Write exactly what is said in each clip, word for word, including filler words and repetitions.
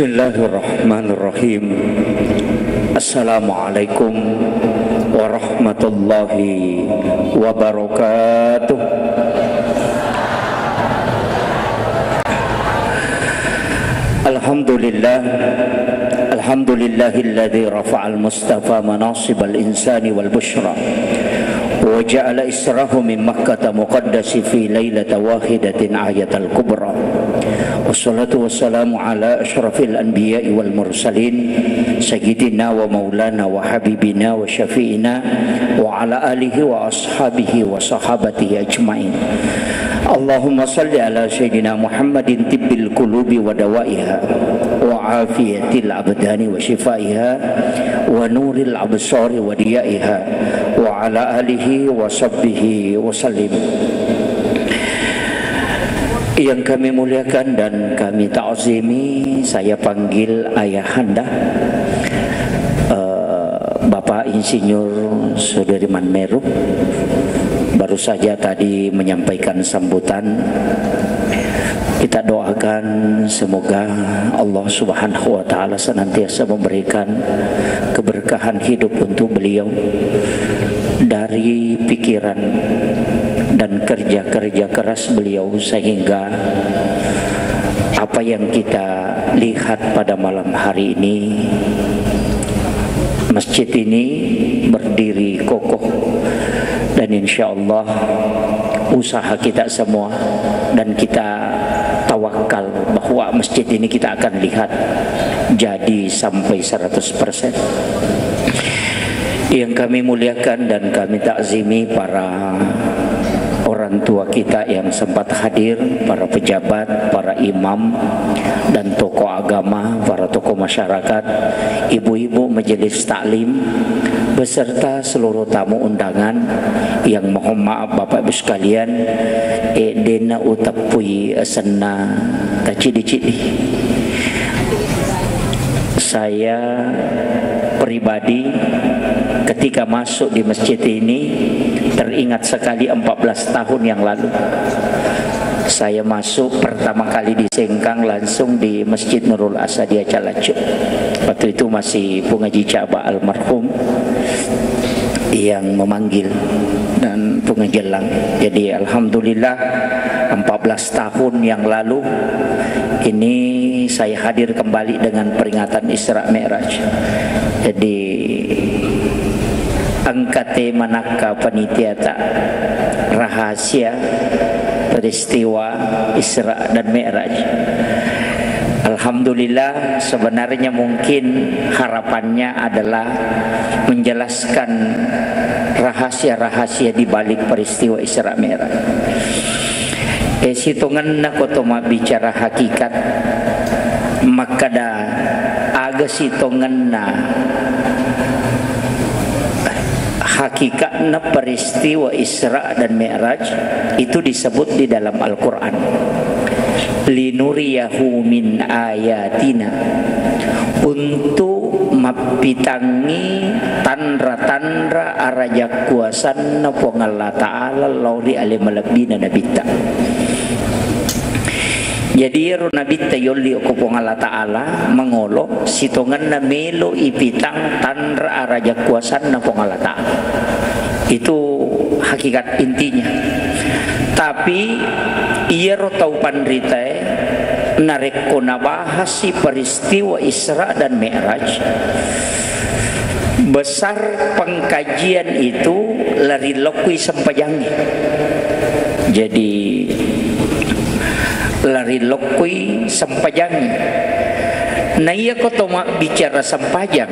Bismillahirrahmanirrahim. Assalamualaikum warahmatullahi wabarakatuh. Alhamdulillah. Alhamdulillahilladzi rafa'al mustafa manasibal insani wal busyra. Wa ja'ala israhu min Makkata muqaddasi fi lailata wahidatin ayatal kubra. Wassalatu wassalamu ala asyrafil anbiya'i wal mursalin, sayyidina wa maulana wa habibina wa syafi'ina wa ala alihi wa ashabihi wa sahabatihi ajma'in. Allahumma salli ala sayyidina Muhammadin tibbil qulubi wa dawaiha wa afiyatil abdani wa shifaiha wa nuril absari wa diyaiha wa ala alihi wa sahbihi wa sallim. Yang kami muliakan dan kami ta'zimi, saya panggil ayahanda, eh, Bapak Insinyur Sudirman Meru, baru saja tadi menyampaikan sambutan. Kita doakan semoga Allah Subhanahu wa Ta'ala senantiasa memberikan keberkahan hidup untuk beliau dari pikiran dan kerja-kerja keras beliau, sehingga apa yang kita lihat pada malam hari ini, masjid ini berdiri kokoh, dan insya Allah usaha kita semua, dan kita tawakal bahwa masjid ini kita akan lihat jadi sampai seratus persen. Yang kami muliakan dan kami takzimi para orang tua kita yang sempat hadir, para pejabat, para imam, dan tokoh agama, para tokoh masyarakat, ibu-ibu majelis taklim, beserta seluruh tamu undangan yang, mohon maaf, Bapak Ibu sekalian, eh, dena uteppui senna tacidi-cidi. Saya pribadi ketika masuk di masjid ini teringat sekali empat belas tahun yang lalu. Saya masuk pertama kali di Sengkang langsung di Masjid Nurul Asadia Calacu. Waktu itu masih Pungaji Caba almarhum yang memanggil dan Pungaji Elang. Jadi alhamdulillah, empat belas tahun yang lalu ini saya hadir kembali dengan peringatan Isra Mi'raj. Jadi engka tema nakka panitiata, rahasia peristiwa Isra dan Mi'raj. Alhamdulillah, sebenarnya mungkin harapannya adalah menjelaskan rahasia-rahasia di balik peristiwa Isra Mi'raj. Eh, sitongenna ko to mabbicara hakikat, makkada aga sitongenna hakikatna peristiwa Isra dan Mi'raj itu disebut di dalam Al-Quran, "Linuriyahu min ayatina," untuk mappitangngi tanra-tanra arajakkuasanna Puang Allah Ta'ala lao ri ale malebbina Nabitta. Jadi, iyaro Nabitta yolli okko Puang Allah Ta'ala mangolo, sitongenna melo ipitang tanra arajakkuasanna Puang Allah Ta'ala. Itu hakikat intinya. Tapi iyaro tau panritae narekko nabahasi peristiwa Isra dan Mi'raj, besar pengkajian itu lari lokui sempajangngi. Jadi lari lokui sempajangngi. Na iya ko to mabbicara sempajang,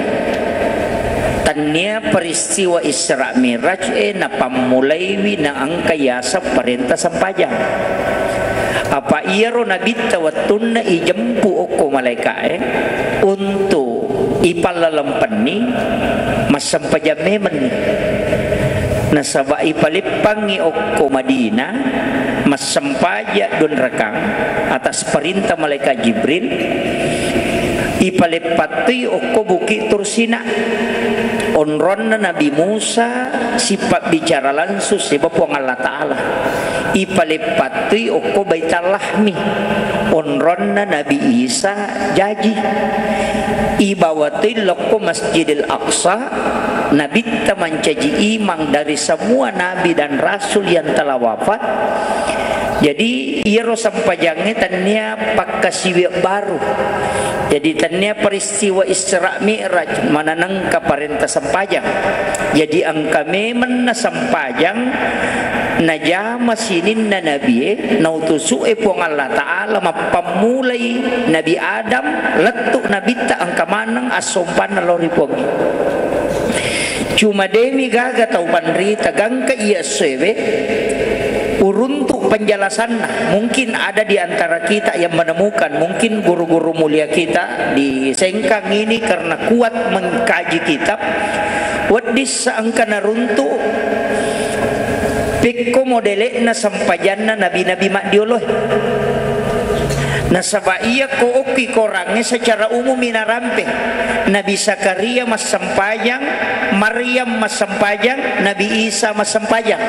tannia peristiwa Isra Mi'raj e napammulaiwi naengka yaseng parenta sempajang. Apa iyaro Nabitta wettunna ijempu okko malaeka'e untuk ipallalempenni, massempajang memenni. Nasaba ipaleppangngi okko Madinah, massempaja dua rakang atas perintah malaikat Jibril, ipaleppattui okko Bukit Tursina. Onronna Nabi Musa sipabbicara langsung siba Puang Allah Ta'ala. Ipaleppattui okko Baitallahmi. Onronna Nabi Isa jaji. Ibawatui lokko Masjidil Aqsa, Nabitta mancaji imang dari semua nabi dan rasul yang telah wafat. Jadi, iyaro sempajangnge tennia pakkasiwiang baru. Jadi, tennia peristiwa Isra Mi'raj mananengka parenta sempajang. Jadi, engka memenna sempajang najama sininna nabie, nautusu'e Puang Allah Ta'ala, mappammulai Nabi Adam, lettu nabitta, engka maneng assompanna lao ri Puang. Cuma demi gaga tau panrita, gangka iya essoewe, uruntu penjelasanna. Mungkin ada di antara kita yang menemukan, mungkin guru-guru mulia kita di Sengkang ini karena kuat mengkaji kitab, wedding sa engka naruntu pekko modele'na sempajanna nabi-nabi maddioloe. Nasaba iya ko okki korangnge secara umum i narampe. Nabi Zakaria massempajang, Maryam massempajang, Nabi Isa massempajang.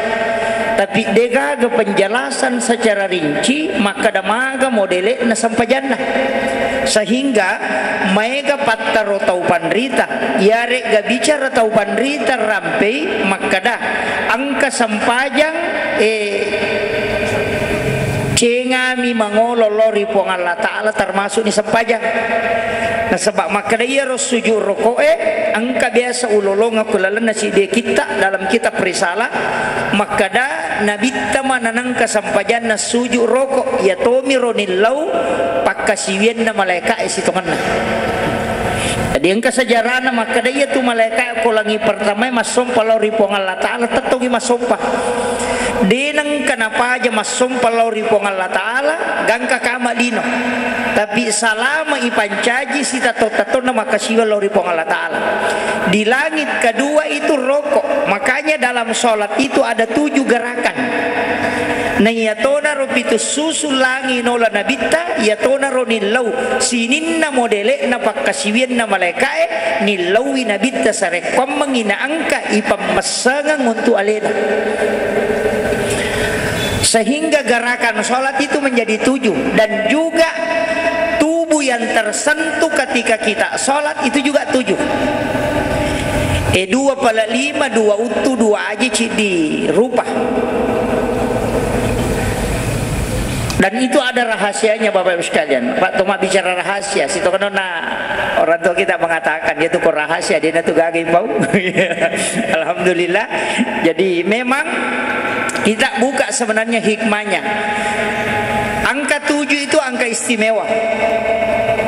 Tapi degaga penjelasan secara rinci makkeda maga modele'na sempajanna. Sehingga maega pattaro tau panrita, iyare'ga bicara tau panrita rampei makkeda engka sempajang, eh, cengami mangolo lao ri Puang Allah Ta'ala, termasuk ni sempajang. Nasaba makkeda iyaro sujud roko'e, engka biasa ulolongeng ku lalenna siddi kitta dalam kitab Risalah, makkeda nabitta mananengka sempajanna sujud roko, iya tomiro nillau pakkasiwianna malaeka'e sitongenna. Jadi engka sejarahna makkeda iya tu malaeka ko langi pertamae massompa lao ri Puang Allah Ta'ala, tettongi massompa. De nengka napaja massompa lao ri Puang Allah Ta'ala, gangka kama lino. Tapi salama ipancaji sitato-tatonna makkasiwiang lao ri Puang Allah Ta'ala. Di langit kedua itu roko. Makanya dalam sholat itu ada tujuh gerakan. Na iyatonaro pitu susu langi nola nabitta, iyatonaro nillau sininna modele'na pakkasiwianna malaeka'e, nillaui nabitta sarekkuammengngi naengka ipammessengeng untu alena. Sehingga gerakan sholat itu menjadi tujuh, dan juga tubuh yang tersentuh ketika kita sholat itu juga tujuh. Eh, dua pala lima, dua uttu, dua aji, ciddi rupa. Dan itu ada rahasianya, Bapak Ibu sekalian. Pak Toma bicara rahasia, situ kan orang tua kita mengatakan, dia tuh kok rahasia, dia tuh gagai pau. Alhamdulillah. Jadi memang kita buka sebenarnya hikmahnya. Angka tujuh itu angka istimewa.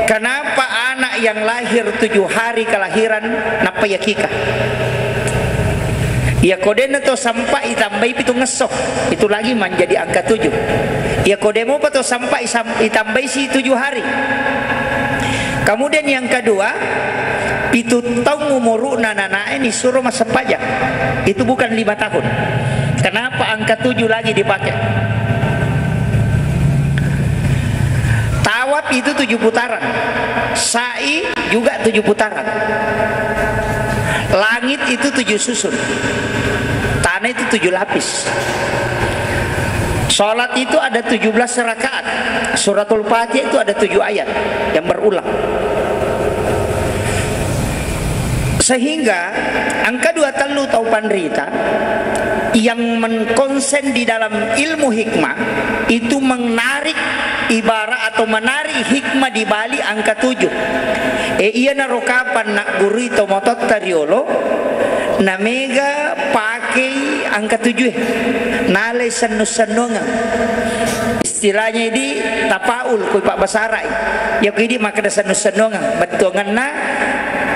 Kenapa anak yang lahir tujuh hari kelahiran nappa yakika? Ya kodena to sampai itambai pitu ngesso, itu lagi menjadi angka tujuh. Ya kodemo pa to sampai sam-, itambai si tujuh hari. Kemudian yang kedua, pitu taung umuru'na nanae nisuro massempajang. Itu bukan lima tahun. Kenapa angka tujuh lagi dipakai? Tawaf itu tujuh putaran. Sa'i juga tujuh putaran. Langit itu tujuh susun. Tanah itu tujuh lapis. Sholat itu ada tujuh belas rakaat. Suratul Fatihah itu ada tujuh ayat yang berulang. Sehingga angka dua tellu tau panrita yang mengkonsen di dalam ilmu hikmah itu menarik ibarat atau menarik hikmah di balik angka tujuh. E, iyanaro kapan naggurui to mototta riolo, namega pakei angka tujuh e, nalai sennu-sennuangeng. Istilahnya idi tapaul, kui Pak Basarai. Ya, kui idi makkeda sennu-sennuangeng. Bettuangenna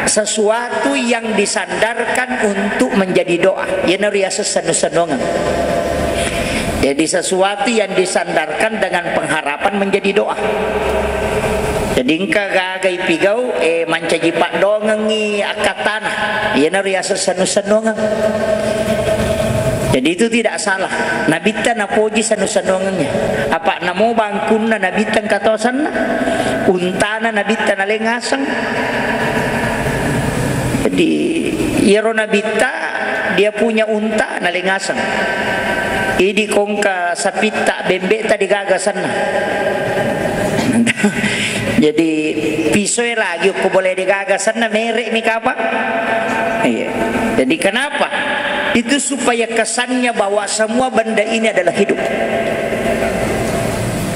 sesuatu yang disandarkan untuk menjadi doa. Iyanaro riaseng sennu-sennuangeng. Jadi, sesuatu yang disandarkan dengan pengharapan menjadi doa. Jadi, engka gaga ipigau, eh, mancaji paddoangengngi akkattana. Iyanaro riaseng sennu-sennuangeng. Jadi, itu tidak salah. Nabitta napoji sennu-sennuangengnge. Apa namo bangkunna Nabitta engka to asenna? Untana Nabitta naleng aseng. Jadi, iyaro nabitta, dia punya unta, nalengaseng. Idi kongka sapitta, bembe'ta degaga asenna. Jadi, pisoe lagi ko boleh degaga asenna, mere'mi kapang. Iya. Jadi, kenapa? Itu supaya kesannya bahwa semua benda ini adalah hidup.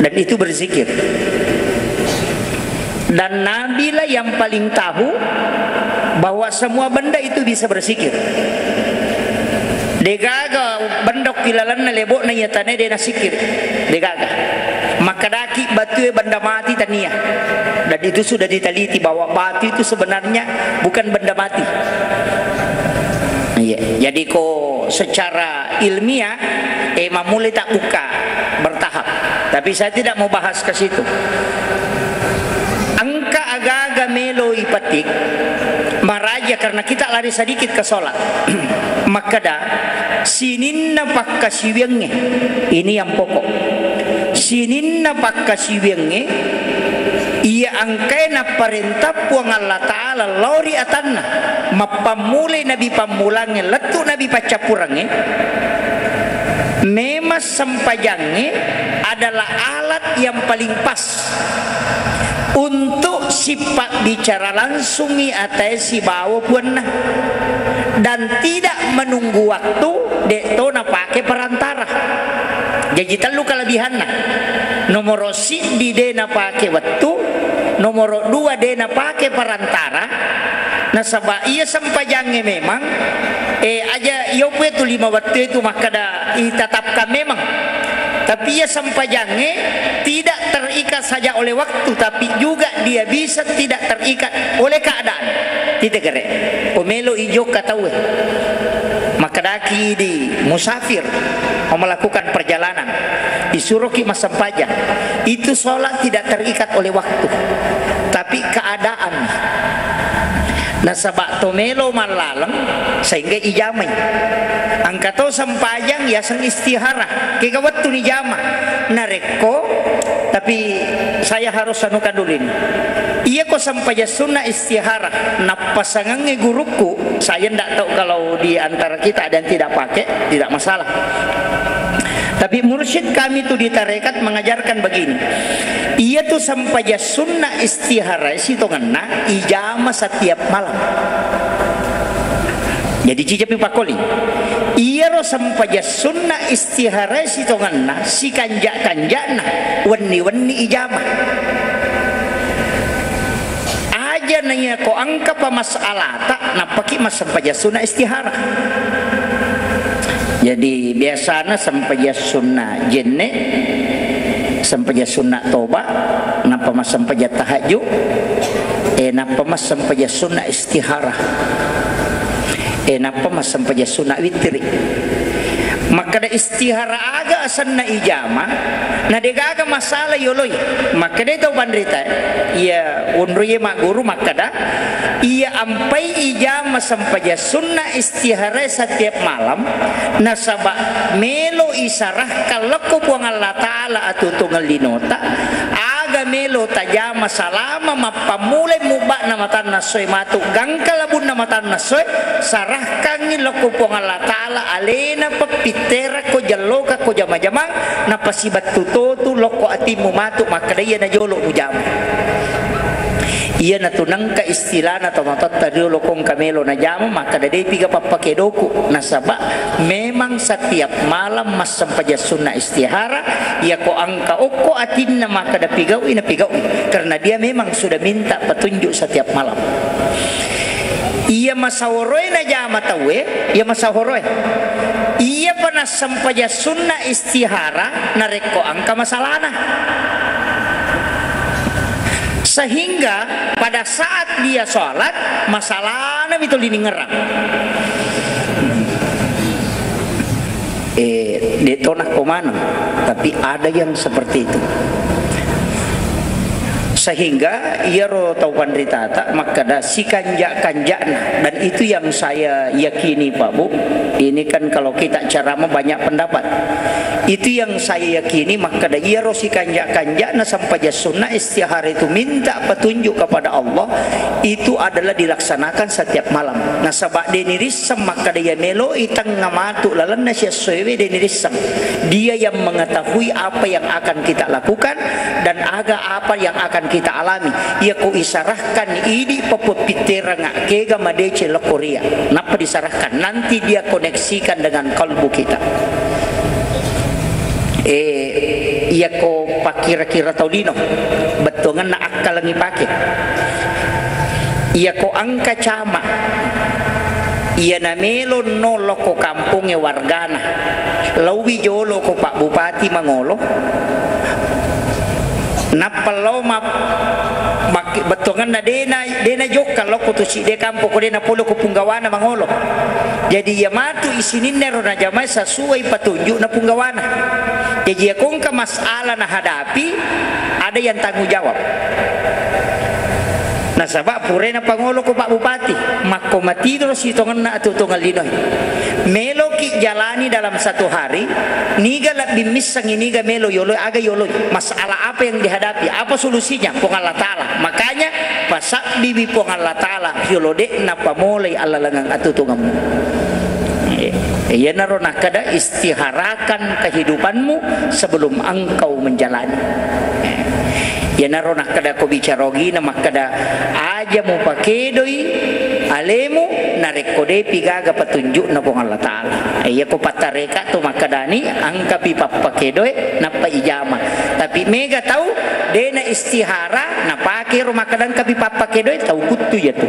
Dan itu berzikir. Dan Nabilah yang paling tahu bahwa semua benda itu bisa berzikir. Degaga benda ki lalenna lebo'na iya tanae de nasikir. Degaga. Makkedaki batue benda mati tania. Dan itu sudah diteliti bahwa batu itu sebenarnya bukan benda mati. Iya. Jadi ko secara ilmiah, eh, mammulai tabbukka bertahap. Tapi saya tidak mau bahas ke situ. Engka aga-aga melo ipetik, maraja karena kita lari sedikit ke sholat. Makkeda, sininna pakkasiwiangnge, ini yang pokok. Sininna pakkasiwiangnge, iya engkae napparenta Puang Allah Ta'ala lao ri atanna, mappammulai nabi pammulangnge, lettu nabi paccappurangnge, memang sempajangnge adalah alat yang paling pas untuk sipabbicara langsungi atae sibawa puanna, dan tidak menunggu waktu, de to napake perantara. Jaji tellu kelebihanna. Nomoro siddi de napake wettu, nomoro dua de napake perantara, nasaba iya sempajangnge memang, eh, aja iyope tu lima wettu itu makkeda itatapkan memang. Tapi iya sempajangnge tidak terikat saja oleh waktu, tapi juga dia bisa tidak terikat oleh keadaan. Tite gere. Ko melo ijokka tauwe. Makkedaki di musafir, mau melakukan perjalanan, disuruhki massempajang. Itu sholat tidak terikat oleh waktu, tapi keadaan. Nasaba to melo mallaleng sehingga ijamai. Engka to sempajang yaseng istihara, kega wettu nijama. Narekko, tapi saya harus anukan dulu ini. Iya ko sempajang sunna istihara, nappasangengngi gurukku, saya ndak tahu kalau di antara kita ada yang tidak pakai, tidak masalah. Tapi mursyid kami tu di tarekat mengajarkan begini. Iya tu sempajang sunna istihara sitongenna ijama setiap malam. Jadi cicapi pakoli. Iyaro sempajang sunna istihara sitongenna sikanja-kanjana wenni-wenni ijama. Aja naiya ko engka pa masalata, nappaki massempajang sunna istihara. Jadi biasana sempajang sunna jenne, sempajang sunna toba, nappa massempajang tahajud, eh, nappa massempajang sunna istihara. Eh, nappa massempajang sunna witiri. Makkeda istihara aga asenna ijama, na degaga masalah yoloi. Makkeda tau panrita, iya wonroiye magguru makkeda, iya ampai ijama sempajang sunna istihara setiap malam, nasaba melo isarahkan lokko Puang Allah Ta'ala atutungeng linota, aga melo tajama salama mappammulai mubba'na matanna essoe matu gangka labunna matanna essoe, sarahkangngi lokko Puang Allah Ta'ala alena peppittera ko jalloka ko jama-jamang, napasibattu totu lokko atimmu matu makkeda iya najolo mujama. Iyanatu nengka istilana tomatoatta riolo kongka melo najama makkeda depi ga pappakedoku, nasaba memang setiap malam massempajang sunna istihara, iya ko engka okko atinna makkeda pigau'i, na pigau'i, karena dia memang sudah minta petunjuk setiap malam. Iya masaworoe najama tauwe, iya masaworoe. Iya pa nassempajang sunna istihara narekko engka masalana. Sehingga pada saat dia sholat, masalana mi tuli ningerang. Eh, de to nakko maneng, tapi ada yang seperti itu. Sehingga iyaro tau panritata makkeda sikanja-kanja'na, dan itu yang saya yakini, Pak Bu. Ini kan kalau kita ceramah banyak pendapat. Itu yang saya yakini, makkeda iyaro sikanja-kanja'na sempajang sunna istihara itu minta petunjuk kepada Allah, itu adalah dilaksanakan setiap malam. Nasaba de nirisseng makkeda iya meloi tengnga matu lalenna siessoewe, de nirisseng. Dia yang mengetahui apa yang akan kita lakukan dan aga apa yang akan kita alami. Iyako isarahkan idi pappepitterengnga kega madeceng lokko ria. Nappa disarahkan. Nanti dia koneksikan dengan kalbu kita. Eh, iyako pakkira-kira tau lino, bettuangenna akkalengngi pake. Iyako engka cama, iya namelo no lokko kampongnge wargana, lauwi jolo ko Pak Bupati mangolo, nappa lao ma-, mak-, bettuangenna dena, dena jokka lokko tu sidde kampong ko dena polo ko punggawana mangolo. Jadi iya matu isininna ro najamai sesuai patunjuk na punggawana. Jaji, iya ko engka masalah nahadapi, ada yang tanggung jawab. Nasaba purai napangolo ko Pak Bupati, makko matidoro sitongenna atuo-tuongeng linoe. Meloki jalani dalam satu hari, niga lebbi missengi, niga melo yoloi, aga yoloi. Masalah apa yang dihadapi, apa solusinya? Puang Allah Ta'ala. Makanya, pasabbiwi Puang Allah Ta'ala, yolo de' napamolai allalengeng atuo-tuongemmu. Eh, iyanaro nakkeda istiharakan kehidupanmu sebelum engkau menjalani. Eh, iyanaro nakkeda ko bicara ogina makkeda, aja mupakedoi alemu narekko depi gaga petunjukna Puang Allah Ta'ala. Eh, iya ko pattareka tu makkedani engkapi pappakedoe nappa ijama. Tapi mega tau dena istihara napake ro makkeda engkapi pappakedoe, tau kuttu iya tu.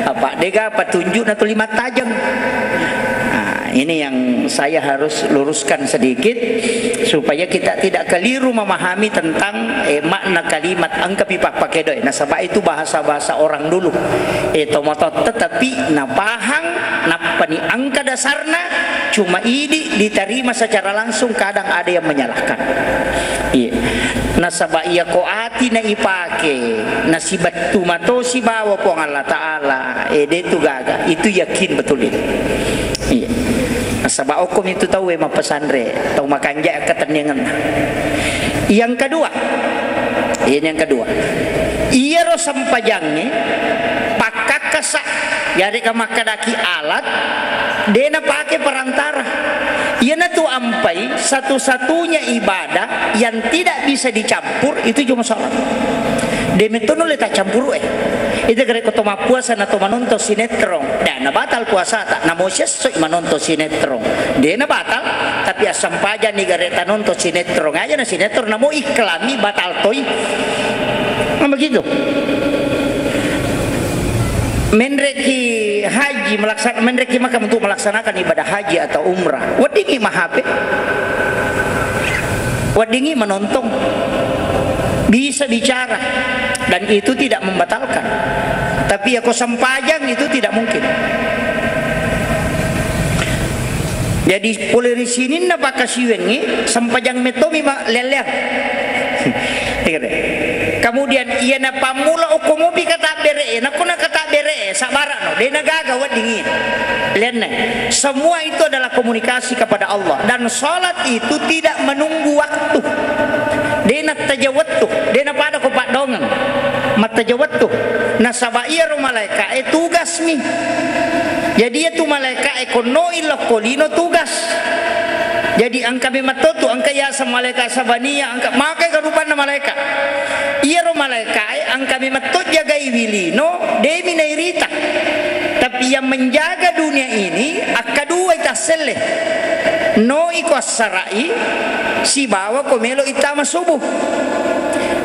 Apa dega patunjukna tuli mattajeng. Nah, ini yang saya harus luruskan sedikit supaya kita tidak keliru memahami tentang, eh, makna kalimat engkapi pappakedoe. Nasaba itu bahasa-bahasa orang dulu. Eh, tomatoatta tapi napahang, nappani engka dasarna, cuma idi diterima secara langsung, kadang ada yang menyalahkan. Iya. Nasaba iya ko ati na ipake, nasibettu mato sibawa Puang Allah Ta'ala, eh, de tu gaga. Itu yakin betul itu. Iya. Nasaba okkomi tu tau e mappesanre, tau makanja katenniangenna. Yang kedua, ini yang kedua. Iyaro sempajangnge pakkakkasa, yarega makkedaki alat, de napake perantara. Iyanatu ampai satu-satunya ibadah yang tidak bisa dicampur itu cuma sholat. De metto nulle taccampuru e. Itu gare ko to mappuasa na to manontong sinetron, de na batal puasata, namo sessoi manontong sinetron. De na batal, tapi assampajang ni gare tanontong sinetron aja na sinetron, namo iklanmi batal toi. Nah, begitu. Menreki haji melaksan-, menreki Makkah untuk melaksanakan ibadah haji atau umrah. Weddingi mahape. Weddingi manontong. Bisa bicara. Dan itu tidak membatalkan. Tapi ya ko sempajang itu tidak mungkin. Jadi, pole ri sininna pakkasiwiangngi, sempajang mettomi ma-, leang-leang. Kemudian, iyana pammula okko mopi katabbere e, nakko na katabbere e, sabarano, de na gaga weddingi. Leanna. Semua itu adalah komunikasi kepada Allah. Dan sholat itu tidak menunggu waktu. De na taja wettu, de na pada ko paddaungeng. Mattaja wettu. Nasaba iyaro malaeka e tugasmi. Jadi, iyatu malaeka'e konnoi lokko lino tugas. Jadi, engka memetto tu, engka yaseng malaeka Sabania, engka maega rupanna malaeka. Iyaro malaeka'e engka memetto jagaiwi lino, demi nairita. Tapi yang menjaga dunia ini, akkaduai tasselle. Noi ko assara'i, sibawa ko melo ittama subuh.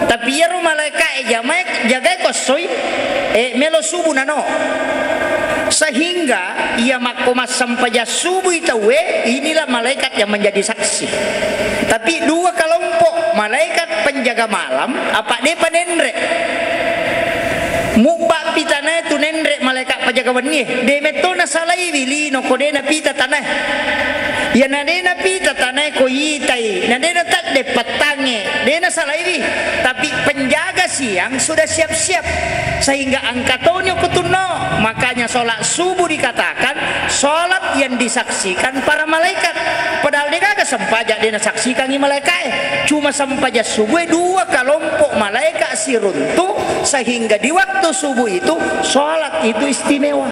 Tapi iyaro malaeka'e jamae, jagai ko essoi, eh, melo subuh nano. Sehingga iya makko massempajang subui tauwe, inilah malaikat yang menjadi saksi. Tapi dua kelompok malaikat penjaga malam, apa de panenre. Mubba pi tanae tu nenre malaeka pajaga wennie. De metto nasalaiwi lino ko de napita tanae. Iya na de napita tanae ko itai, na de natedde pattangnge, de nasalaiwi. Tapi penjaga siang sudah siap-siap. Sehingga engka toni okko tunno. Makanya sholat subuh dikatakan sholat yang disaksikan para malaikat. Padahal de gaga sempajang de nasaksikangi malaekae. Cuma sempajang subuh dua kelompok malaikat siruntu, sehingga di waktu subuh itu sholat itu istimewa.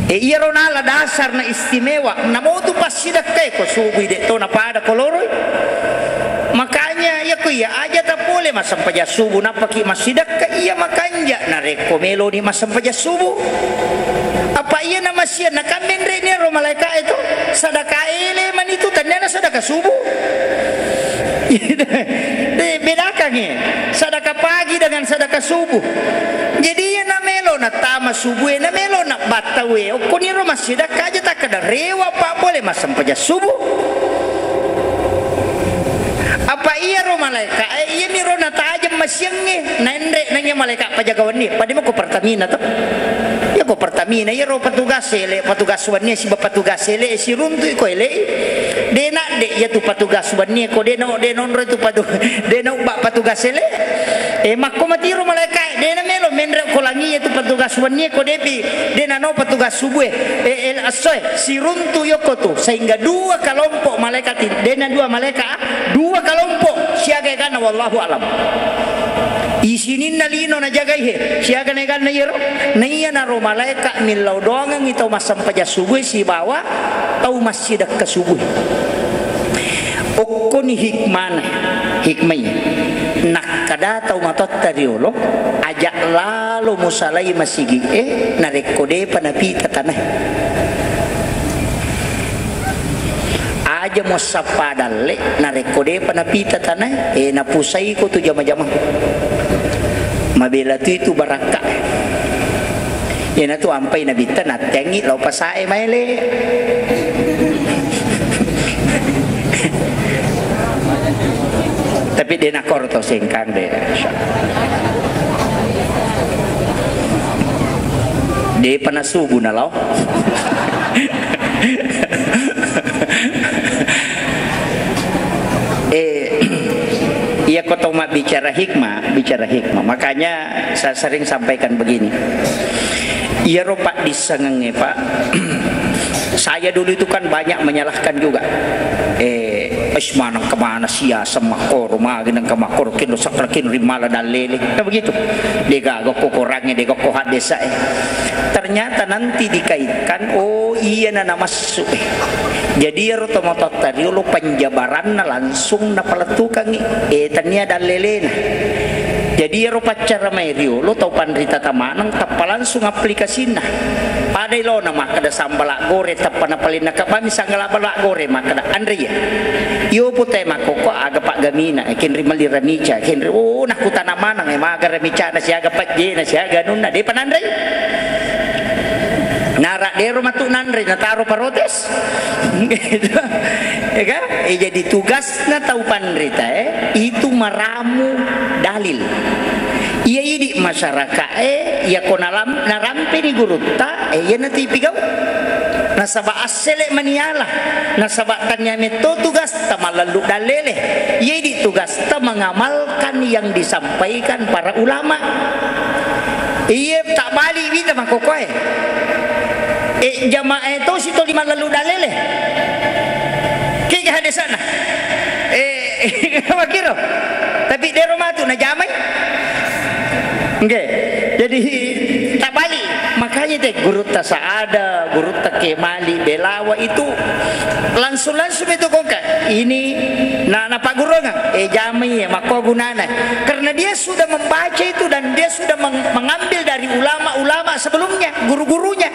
E, iyaro nala dasarna istimewa. Namo tu passidekkai ko subuh de to napada ko loroi. Makanya iya ko iya aja ta pole massempajang subuh nappaki massidekka iya makanja narekko meloni massempajang subuh. Apa iya na massiang na kan menre ni ro malaeka itu sadaka ele manitu tandana sadaka subuh. De, bedakangi sadaka pagi dengan sadaka subuh. Jadi iya na melo na tama subuh, na melo na battawe. Okkoniro massidekka aja takkeda rewa pa pole massempajang subuh. Apa iyaro malaeka e, iyamiro natajeng masiangnge, naenre nanya malaeka pajaga wenni. Pada mako Pertamina to. Iya ko Pertamina, iyaro petugas ele, petugas wenni siba petugas ele, siruntu ko ele. De nadde iya tu petugas wenni ko de no, de nonro tu patu, de no ba petugas ele. E makko matiro malaeka e, de na melo menre ko langi iya tu petugas wenni ko depi, de na no petugas subuh e. E, el asoe, siruntu yoko tu, sehingga dua kelompok malaikat ini, dena dua malaikat, ah, dua kelompok, siaga eganna, wallahu alam. Isininna lino najagai he, siaga na eganna iyaro, na iyanaro malaikat millau doangengngi tau massempajang subuh sibawa tau massidekka subuh. Okkoni hikmana, hikmai. Nakkada tau matotta riolo, aja lalo musalai masigi e, narekko depa napita tanae. Aja muassappa dalle, narekko depa napita tanae, e, napusaiko tu jama-jama. Mabela tu itu barakka. Iyanatu ampai nabitta natteangngi lao pasae maele. Tapi de nakoro tau sengkang de. De pana subuh na lao. Eh, iya ko tau mabbicara hikmah, bicara hikmah. Makanya saya sering sampaikan begini. Iyaro paddissengengnge, Pak, saya dulu itu kan banyak menyalahkan juga. Eh, es maneng kemana sia semakkoro, magi nengka makkoro, kendo sakra, kendo rimala dan lele. Kan begitu. Degaga ko korangnge, degaga ko haddesae. Ternyata nanti dikaitkan, oh, iya na namassu e. Jadi iyaro tomatoatta riolo penjabaranna langsung napalettukangngi, eh, tania dallelena. Jadi iyaro paccara mai riolo tau panrita tamaneng tappa langsung aplikasinna. Padai lona makkeda sambala gore tappa napalenna kabami sanggala bala gore makkeda anre iya. Iyo putai makkoko aga paggamina, eh, kenri melli ramica, kenri, oh, nakutana maneng, eh, maga ramicana siaga pajjena siaga anunna, depa nanrei. Nara dero matu nanre, nataro protes. Gitu. Ya kan? Eh, jadi tugasna tau panrita, eh, itu maramu dalil. Iya idi masyarakat, eh, iya ko nalam-, narampeni gurutta, eh, iya natipi gau. Nasaba assele maniala, nasaba tania metto tugas tamallallu dalele. Iya idi tugas ta mengamalkan yang disampaikan para ulama. Iya, tak balik wita makkokkoe. Eh, jamaah itu situ lima lalu dalele. Kega hadesana. Eh, makiro. Tapi dero matu na jamai. Oke. Jadi tak balik. Makanya te gurutta Saada, gurutta Kemali, Belawa itu langsung-langsung itu kongka. Ini na, na pagurungan. Eh, jamai, eh, makko gunana. Karena dia sudah membaca itu dan dia sudah meng-, mengambil dari ulama-ulama sebelumnya, guru-gurunya.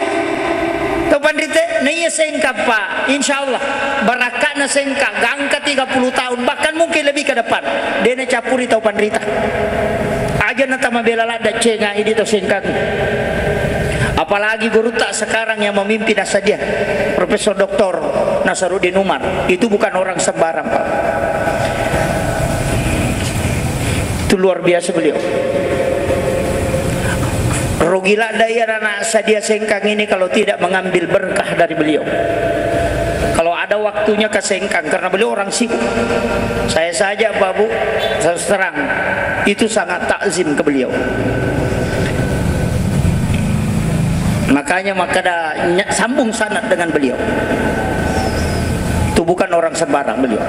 Tau panrita, na iya sengka, Pak. Insya Allah, barakka'na sengka, gangka tiga puluh tahun, bahkan mungkin lebih ke depan. Dena campuri tau panrita. Aja na tamabela ladda cenga idi tau sengka. Apalagi gurutta sekarang yang memimpin Asadiah, Profesor Doktor Nasaruddin Umar. Itu bukan orang sembarang, Pak. Itu luar biasa beliau. Gila dai anak-anak sadia Sengkang ini kalau tidak mengambil berkah dari beliau. Kalau ada waktunya ke Sengkang, karena beliau orang sibuk. Saya saja, Pak Bu, terus terang, itu sangat takzim ke beliau. Makanya maka ada ny-, sambung sanad dengan beliau. Itu bukan orang sembarang beliau.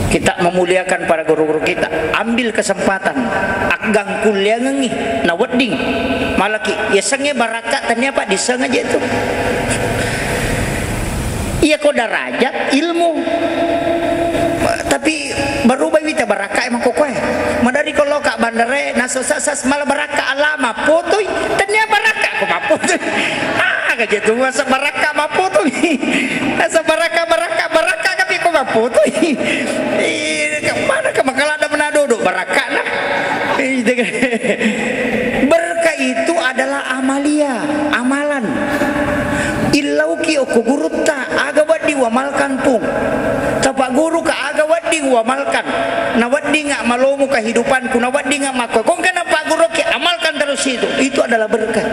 Kita memuliakan para guru-guru kita. Ambil kesempatan. Aggang kuliangengi, na wedding. Malaki, ya senge barakka tania, Pak, diseng aja itu. Iya ko darajat ilmu. Tapi berubah wita barakka emang kokoe. Madari ko loka bandare, nasa sas mala barakka alama potoi, tania barakka ko mapotoi. Ah, gaje tu masa barakka mapotoi. Masa barakka, barakka, barakka, tapi ko mapotoi. Ih, mana ke makala ada mana dodok barakka na. Ih, berkah itu adalah amalia, amalan. Illauki okko gurutta, aga wedding uamalkan, Pung. Tapagguruka, aga wedding uamalkan. Na weddinga malomo kehidupanku, na weddinga makko. Kongka na pagguruki, amalkan terus itu. Itu adalah berkah.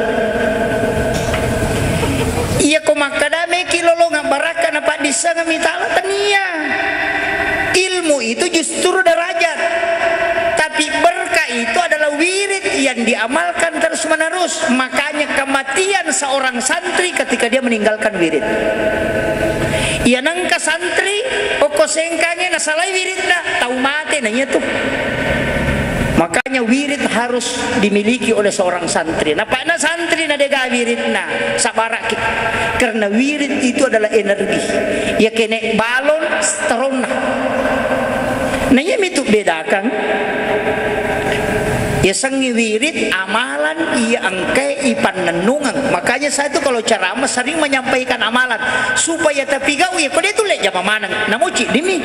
Iya ko makkada meki lolonga barakka na paddissengeng mitala, tania. Ilmu itu justru derajat. Tapi berkah itu adalah wirid yang diamalkan terus-menerus. Makanya kematian seorang santri ketika dia meninggalkan wirid. Iya nengka santri, okko Sengkange nasalai wiridna, tau mate na iya tu. Makanya wirid harus dimiliki oleh seorang santri. Napakna santri na dega wiridna, sabaraki. Karena wirid itu adalah energi. Ya kene balon, seteronna. Nah, iya mitu bedakan. Ya sengi wirid, amalan, iya engkai ipannennungeng. Makanya saya tuh kalau ceramah sering menyampaikan amalan supaya tapi gau ya kode tuh lek jama maneng. Namuci dimi.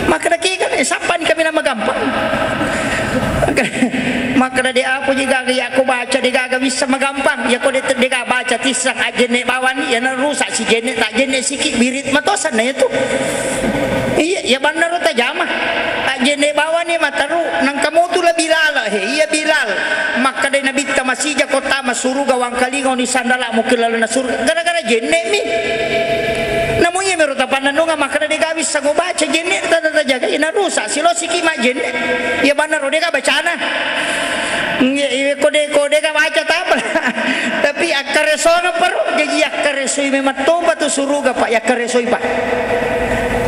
Makkeda kega, eh, sappani kami nama gampang. Makkeda de apa je gaga ya aku baca de gaga bisa magampang. Ya kode de gaga baca tissang ajenne bawani ya na rusak si jenne tak jenne siki wirid matosan na ya tuh. Iya, iya bannaro tajama. Ajjenne bawani mataru, nangka motu la Bilal, he, iya Bilal. Makkeda Nabitta masija ko tama suruga wangkalinga oni sandala mukki lalona suruga. Gara-gara jenne mi. Namu iya mero tapannanunga makkeda de gawi sango baca jenne tata tajaga ina rusak silosiki ma jenne. Iya bannaro de ga bacana. Nge, iwe kode, kode ka baca tapa. Tapi akkaresona pero, jaji akkaresoi memang toba tu suruga, Pak, yakkaresoi, Pak.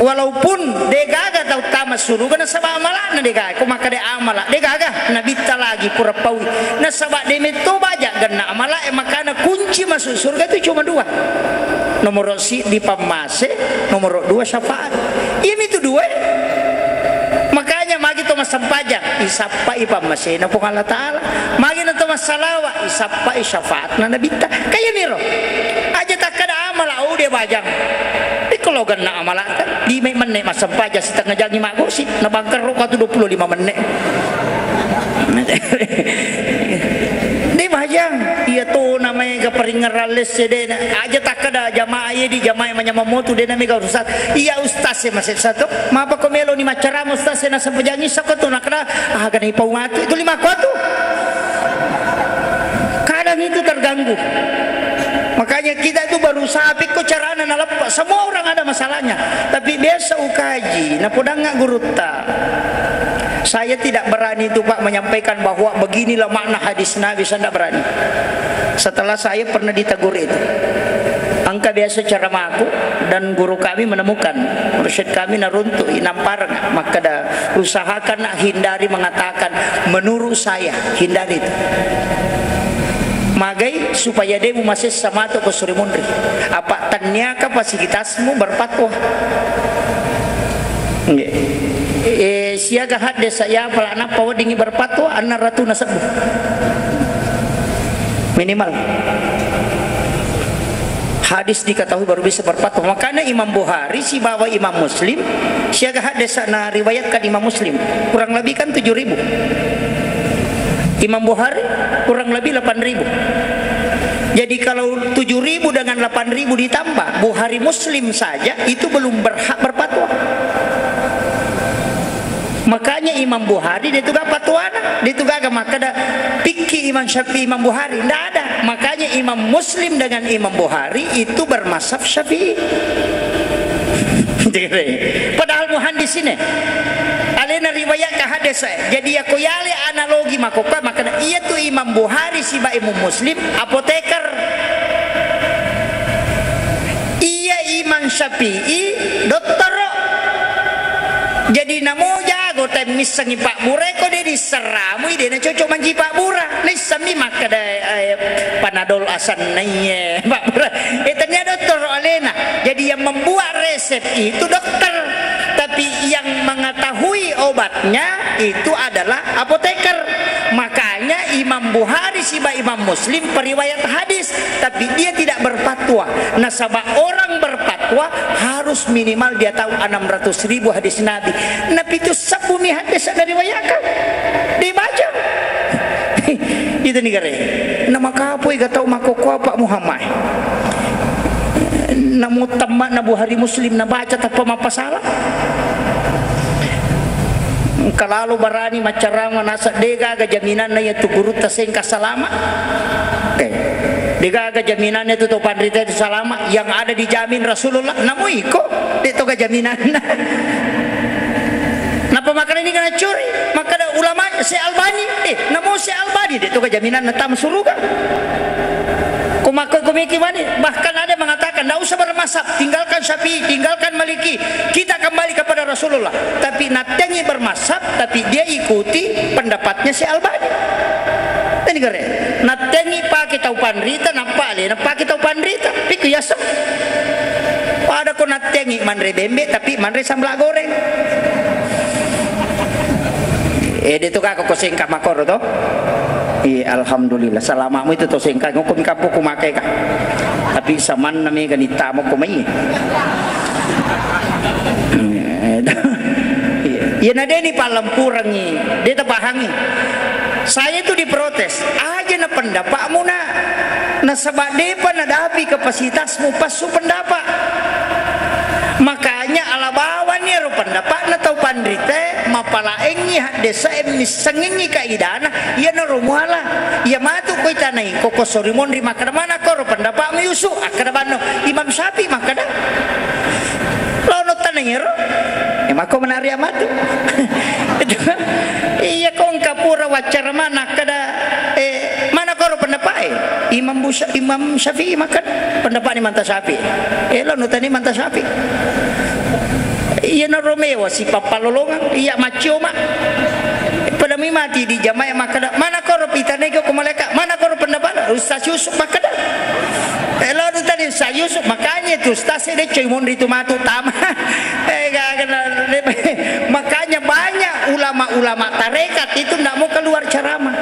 Walaupun degaga tau tama suruga nasaba amalana degaga, ko makkeda amala degaga, nabitta lagi pura paui. Nasaba de metto baja ganna amala e makana kunci masuk surga itu cuma dua. Nomoro siddi pammase, nomoro dua syafaat. Iya mitu dua. Makanya magi to massempajang, isappai pammasena Puang Allah Ta'ala. Magi na to massalawa, isappai syafaatna Nabitta. Kaya miro. Aja takkada amala, oh, dia bajang. Ikko lo ganna amala kan, lima menne massempajang, setengah jangi maggosi, na bangkerro ko tu dua puluh lima menne. Dia bajang, iya to namanya ke peringeran lesse dena. Aja takkada jamaah, iya di jamaah manyamang motu dena mega urusan. Iya ustaz e masessa to. Mapa ko melo ni maccarama ustaz e nasempajang isa ko tu nakra, ah, gana ipau matu. Itu lima ko tu. Kadang itu terganggu. Makanya kita itu berusaha pikko carana naleppa. Semua orang ada masalahnya. Tapi biasa ukaji, napodangnga gurutta. Saya tidak berani itu, Pak, menyampaikan bahwa beginilah makna hadis Nabi, saya tidak berani. Setelah saya pernah ditegur itu. Engka biasa ceramaku dan guru kami menemukan, mursyid kami naruntu'i, nampareng, makkeda, usahakan hindari mengatakan, "Menurut saya," hindari itu. Magai supaya demu masessa matu ko suri munri. Apa tanniaka pasikitasmu berfatwa. Nggih. Eh, siaga hadde saya pala nappa weddingi berfatwa, anna ratuna sebbu. Minimal. Hadis diketahui baru bisa berfatwa. Makanya Imam Bukhari sibawa Imam Muslim, siaga hadis na riwayatkan Imam Muslim, kurang lebih kan tujuh ribu. Imam Bukhari kurang lebih delapan ribu. Jadi kalau tujuh ribu dengan delapan ribu ditambah, Bukhari Muslim saja itu belum berhak berfatwa. Makanya Imam Bukhari dia tu gak patuana, dia tu gak makkeda pikki Imam Syafi'i, Imam Bukhari, ndak ada. Makanya Imam Muslim dengan Imam Bukhari itu bermazhab Syafi'i. Padahal muhaddis ini alena riwayat ke hadis. Jadi ya ko yale analogi makkokkoe, makkeda iya tu Imam Bukhari siba Imam Muslim apoteker. Iya Imam Syafi'i dottoro. Jadi namo jago temmissengi pabbura ko de disseramui de na cocok manji pabbura. Naissemmi makkeda, eh, panadol asanna iye pabbura. Eh, tania dottoro alena. Jadi yang membuat resep itu dokter. Tapi yang mengetahui obatnya itu adalah apoteker. Makanya Imam Bukhari siba Imam Muslim periwayat hadis, tapi dia tidak berfatwa. Nasaba orang berfatwa harus minimal dia tahu enam ratus ribu hadis Nabi. Napi tu sebbu mi hadis na riwayatkan. Dibaca. Itu ni gare. Nama kapoi ga tau makkokkoe Pak Muhammad. Namo temma na Bukhari Muslim nabaca tappa mappasala. Engka lalo barani maccarama naseng de gaga jaminanna iya tu gurutta sengka salama. Eh, de gaga jaminanna tu to panrita itu salama, yang ada dijamin Rasulullah. Namo iko, de toga jaminanna. Napa makkeda ni kana curi? Makkeda ulama Syekh Albani. Eh, namo Syekh Albani, de toga jaminanna tama suruga. Ko makko ko meki mani, bahkan ada mengatakan, "Ndak usah bermazhab, tinggalkan Syafi'i, tinggalkan Maliki, kita kembali kepada Rasulullah." Tapi nattengi bermazhab, tapi dia ikuti pendapatnya si Albani. Ini kere, nattengi pake tau panrita, nappa alena pake tau panrita. Pikku yaseng. Pada ko nattengi manre bembe, tapi manre sambla goreng. Eh, de tu ka ko sengka makoro to? Iya, alhamdulillah. Salamamu itu to sengka, ngoko mi kampung ku makai ka. Tapi samanna mega ni tamo ko mai. Iya, na de ni pallempurengi, de tapahangi. Saya itu diprotes, aja na pendapatmu na. Nasaba depa nadapi kapasitasmu passu pendapat. Makanya ala bawani ero pendapatna tau panrite, mapalaengi haddesa e missengengi kaidana, iyanaro muala. Iya matu koi tanai, koko sori monri makkeda, "Mana koro pendapatmu Yusuf?" Akkeda banno, "Imam Syafi'i makkeda." Lono tanai ero. E, makko menari amatu. Iya ko engka pura waccara mana akkeda, eh, mana koro pendapat e? Imam Busa-, Imam Syafi'i makkeda. Pendapatni manta Syafi'i. Eh, lo nutani manta Syafi'i. Iya na Romeo si pappalolongang, iya maccioma. Pada mi mati di jamaah makkeda, "Mana koro pitanai ko malaikat? Mana koro pendapat Ustaz Yusuf makkeda?" Eh, lo nutani Ustaz Yusuf, makanya itu Ustaz saya deh coy monri tu matu tama. Eh, gak kenal. Makanya banyak ulama-ulama tarekat itu ndak mau keluar ceramah.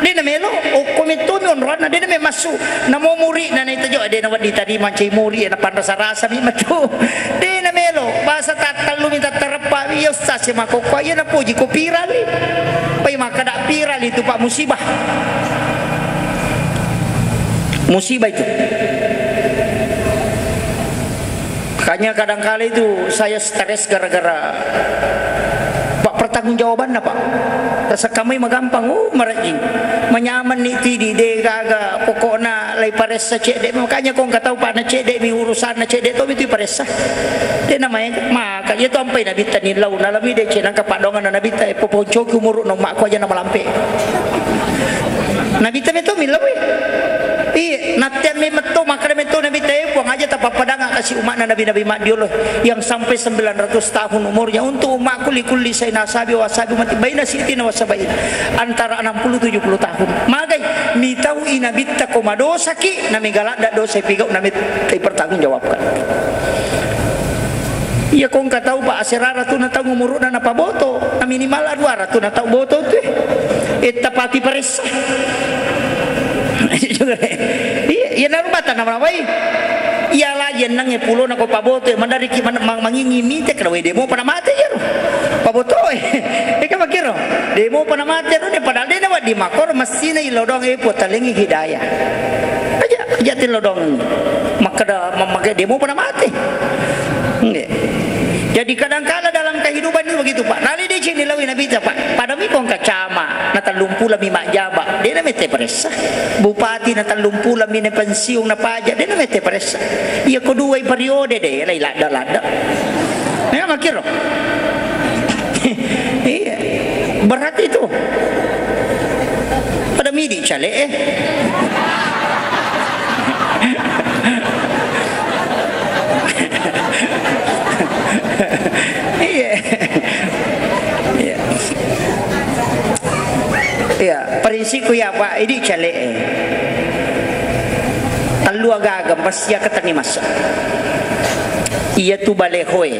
Dia namelo, okko metumi onronna, dia namelo masuk. Namo murid na naita jo, de nawedding tadi mancai murid, na panrasa-rasa mi matu. De namelo, bahasa tattallu mi tattareppa mi, ya ustaz, ya makokko, ya napoji ko viral i. Pai makkada viral itu, Pak, musibah. Musibah itu. Makanya kadangkala itu saya stres gara-gara, Pak, pertanggungjawabanna, Pak. Rasa kamai magampang, uh, marajing. Manyaman ni tidi, de gaga, pokokna lai paressa cedde. Makanya ko engka tau, Pak, na cedde mi urusanna, cedde to mi tu paressa. De namae, maka iya to ampai nabitta ni lau, nalami de cedde nangka padongan nabitta, e, poponcoki umuru no makku aja na malampe. Nabitta mi to mi lau, eh. Iya, nattea mi metto, makkada metto Nabitta, "Eh, Puang, aja tapappadanga kasi umatna nabi-nabi maddiolo yang sampai sembilan ratus tahun umurnya, untuk umatku likulli saina ashabi wa ashabi ummati baina sittina wa sabaina, antara enam puluh tujuh puluh tahun." Magai, mitau i Nabitta ko madosaki, namega ladda dosa pigau Nabitta pertanggungjawabkan. Iya ko engka tau, Pak, aserara tu na tau umuru'na napaboto, na minimal dua ratu na tau boto tu, eh. Etta pati paressa. Iya, iya, naru bata na malawai. Iya lagi enneng e pulo na ko paboto, eh, mandariki man-, mang-, mangingi mite kada wai demo pada mate iya ro. Paboto, eh. Eka makiro, demo pada mate ro, ne padahal de na wadi makor, masina ilo doang, eh, potalengi hidayah. Aja, aja tilo doang. Makkada, ma-, makkada demo pada mate. Nggih. Jadi kadangkala dalam kehidupan itu begitu, Pak. Nali di Cini lawi Nabitta, Pak, pada mi kong kacama, na tellumpulang mi majjaba, de na mette paressa. Bupati na tellumpulang mi na pensiun na paja, de na mette paressa. Iya ko duai periode de, lai ladda-ladda. Memang kiro. Iya. Berat itu. Pada midi cale, eh. Iya. Iya. Iya, prinsipku ya, Pak, idi cale, eh. Tellu agaga, pasti akatenni masa. Iyatu balehoe,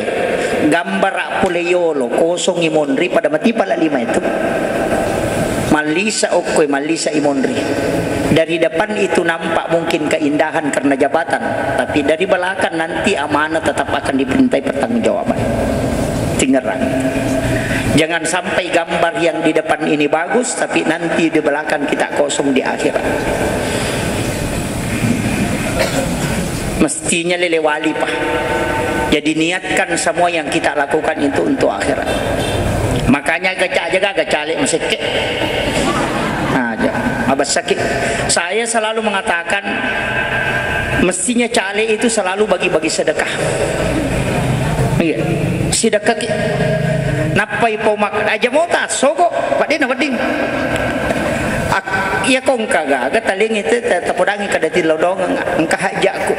gambara pole yolo, kosong i monri, pada mati pala lima itu. Mallisa okkoe, mallisa i monri. Dari depan itu nampak mungkin keindahan karena jabatan, tapi dari belakang nanti amanah tetap akan dimintai pertanggungjawaban. Tingerang. Jangan sampai gambar yang di depan ini bagus, tapi nanti di belakang kita kosong di akhirat. Mestinya lele wali, Pak. Jadi niatkan semua yang kita lakukan itu untuk akhirat. Makanya gaca aja gaga cale masekke. Nah, ja-, abas sakit. Saya selalu mengatakan, mestinya cale itu selalu bagi-bagi sedekah. Iya. Sedekah ki. Nappai pau mak-, aja mota, sogo, Pak, de na wedding. Ak-, iya ko engka gaga talengngi te, te, tapodangngi kada tillau doangeng, engka hajjakku.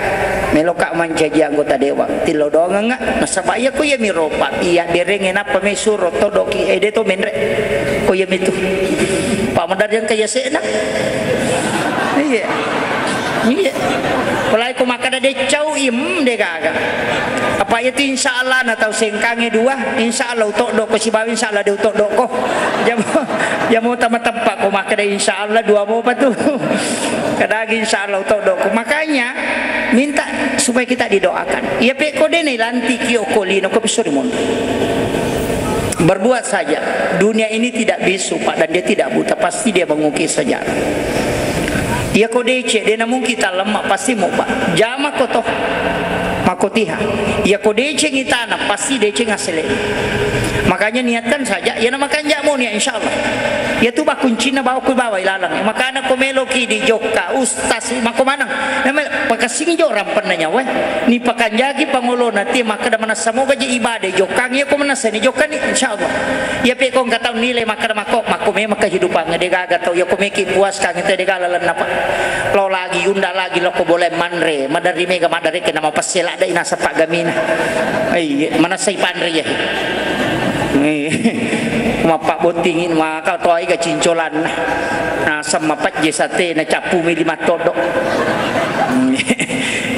Meloka mancaji anggota dewan, tillau doangeng, nasaba iya ko iya mi ropa, iya berengnge nappa me suro todoki, eh, de to menre. Ko iya mitu. Pak, maderri engka iya se'na. Iya. Iya. Pulai ko makkada de cau, im, de gaga. Apa iya tu insya Allah na tau sengkangnge dua, insya Allah utoddo ko sibawa insya Allah de utoddo ko. Jamo, jamo tama tempat ko makkada insya Allah dua mopa tu. Kadagi insya Allah utoddo ko. Makanya minta supaya kita didoakan. Iya pe ko de na ilantiki okko lino ko piso ri monro. Berbuat saja. Dunia ini tidak bisu, Pak, dan dia tidak buta. Pasti dia mengukir sejarah. Iya ko dece, de na mungkin talemma, pasti mobba. Jama ko to. Makotiha. Iya ko deceng itana, pasti deceng asele. Makanya niatkan saja, iya na makanja mo nia, insya Allah. Iya tu ba kuncinna bawa ku bawa ilalang. Makana ko meloki di jokka, ustaz, mako maneng. Namel-, pakasing jo rampenna nyawa. Ni pakanjaki pangolona, ti makkada manassa moga je ibadah, jokkang iya ko manassa ni jokkani, insya Allah. Iya pe ko engka tau nilai makkada makko, makko memang kehidupan, de gaga tau, iya ko meki puas kang te de gaga lalenna, Pak. Lao lagi, unda lagi, loko bola manre, maderri mega maderri kena mau pessela de inasa paggamina. Iya, manassa ipanre ya. Iya. Mappabbottingi maka toai ga cincolanna. Naseng mapejje satena, cappu mi lima todo.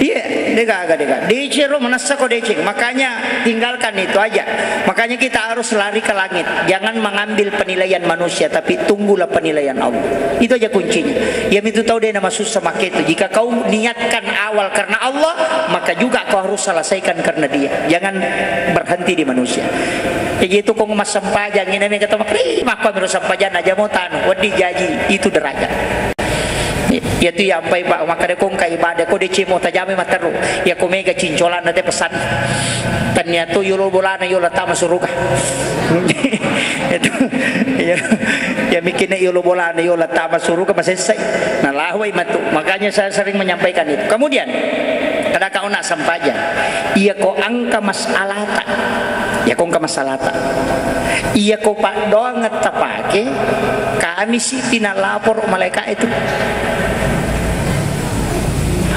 Iya, de gaga, de gaga. Decero manassa ko deceng. Makanya tinggalkan itu aja. Makanya kita harus lari ke langit. Jangan mengambil penilaian manusia, tapi tunggulah penilaian Allah. Itu aja kuncinya. Ya, itu tahu deh nama susah make itu. Jika kau niatkan awal karena Allah, maka juga kau harus selesaikan karena Dia. Jangan berhenti di manusia. Jadi itu kong massempajang ini, mega to makkeda, "Ih, makko miro sempajang aja mau tanu, wedding jaji itu derajat." Iya tu yampai, Pak, makkeda ko engka ibadah, ko deceng mo tajame matteru. Iya ko mega cincolanna te pesan. Tania tu yolo bolana yola tama suruga. Itu, iya, iya mikirnya yolo bolana yola tama suruga masessai. Nah, lahwai matu. Makanya saya sering menyampaikan itu. Kemudian, kada kau nak sempajang. Iya ko engka masalata. Iya ko engka masalata. Iya ko paddoangetta pake, Kamisi pinallaporo malaika itu.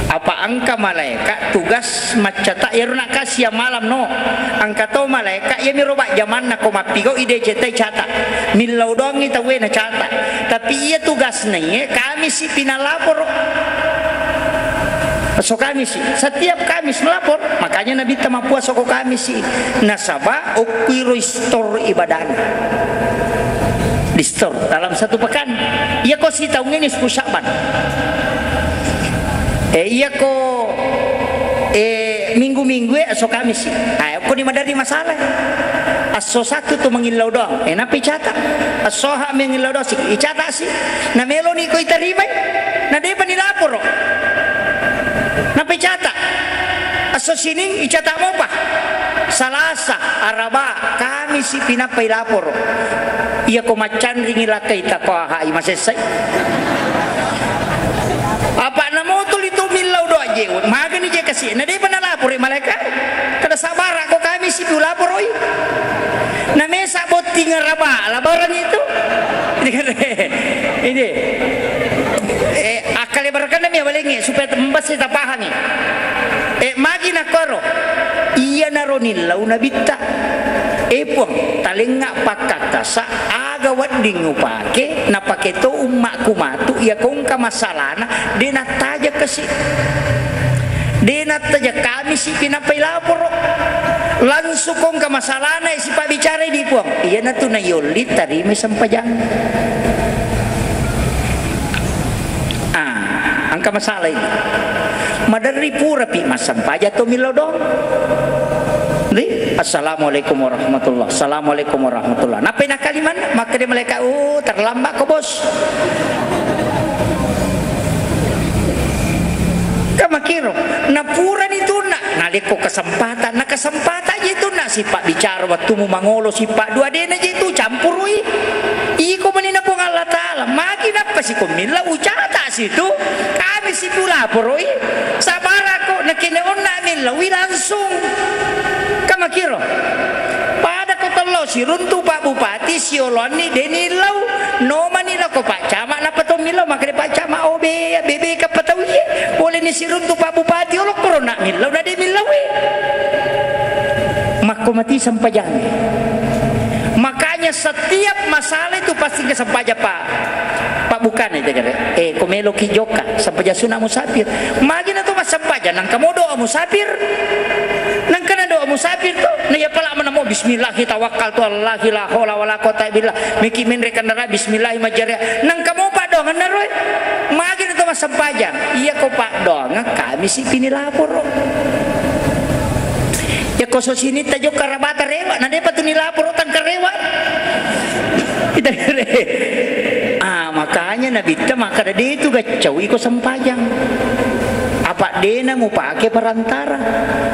Apa engka malaika tugas maccata, iyaro nakkasiang malam no. Engka to malaika, iyamiro bajjamanna ko mappigau i deceng tai cata. Millau doangngi tauwe na cata. Tapi iya tugasna iye, Kamisi pinallaporo. Esso Kamisi, setiap Kamis melapor. Makanya Nabitta mappuasa ko Kamisi. Nasaba okkuiro istor ibadahna. Distor dalam satu pekan. Iya ko sitaung ini sepuluh Sya'ban. Eh, iya ko, eh, minggu-minggu, eh, esso Kamisi. Ah, ko ni maderri masalah. Esso Sattu tu mangillau doang. Eh, nappi cata. Esso Ahad mangillau doang si. Icata si. Na meloni ko itarimai. Na depa ni laporo. Nappi cata. Esso Sining icata mopa. Salasa, Araba, Kamisi pinappai laporo. Iyako maccanringi lakkai takoahai masessai. Apa namotuli tu millau doa je'e. Magani je kasi. Na depa nalaporo malaika. Kada sabara ko Kamisi tu laporoi. Na mesa botting Araba, labaran itu. Ini. Eh, akkale barakanna mi awalengnge supaya tembasi tapahangi. Eh, magi nakkoro. Iyanaro nillau nabitta. Eh, Puang, talengnga pakkakkasa, aga wedding upake, napake to ummakku matu, iya kongka masalana, de nattaja kasi. De nattaja Kamisi pinappai laporo. Langsung kongka masalana, eh, sipabbicarai di Puang. Iyanatu nayolli tarimai sempajang. Ah, engka masalah ini. Maderri purapi massempajang to millau doang. Di, "Assalamualaikum warahmatullah, assalamualaikum warahmatullah." Nappai nakalimanna, makkeda malaikat, "Oh, terlambat ko, Bos." Kamakiro, napurani tunna, nalekko kesempatan, na kesempatan je tunna, sipabbicara wettumu mangolo, sipaddua dena je tu campurui. Iko manina Puang Allah Ta'ala, magi nappa siko millau ucata situ, kami situ laporoi, sabarako, nakene onna millaui langsung. Kamakiro. Pada ko tello siruntu Pak Bupati sioloanni deni illau, nomani lako Pak Camat nappa to millau, makanya Pak Camat, "Oh, be, bebe kappa tau iye, boleh ni siruntu Pak Bupati, olo korona millau, na de millaui." Makko mati sempajang. Makanya setiap masalah itu pasti ke sempajang, Pak. Pak, bukan itu, kata. Eh, ko meloki jokka, sempajang sunat musafir. Magi na to massempajang, nangka mo doa musafir. Nangka na doa musafir to. Na iya pala mana mo, "Bismillahi tawakkaltu alallahi la haula wala quwata billah." Miki menre kendaraan, "Bismillahi majjariya." Nangka mo paddoangenna roe. Magi na to massempajang. Iya ko paddoangeng, kami si pini laporo. Ya, koso sini tajokka rabata rewa, na depa tu nilaporo tangka rewa. Kita kere. Ah, makanya Nabitta makkada de tu gaccau iko sempajang. Apa dena mupake perantara.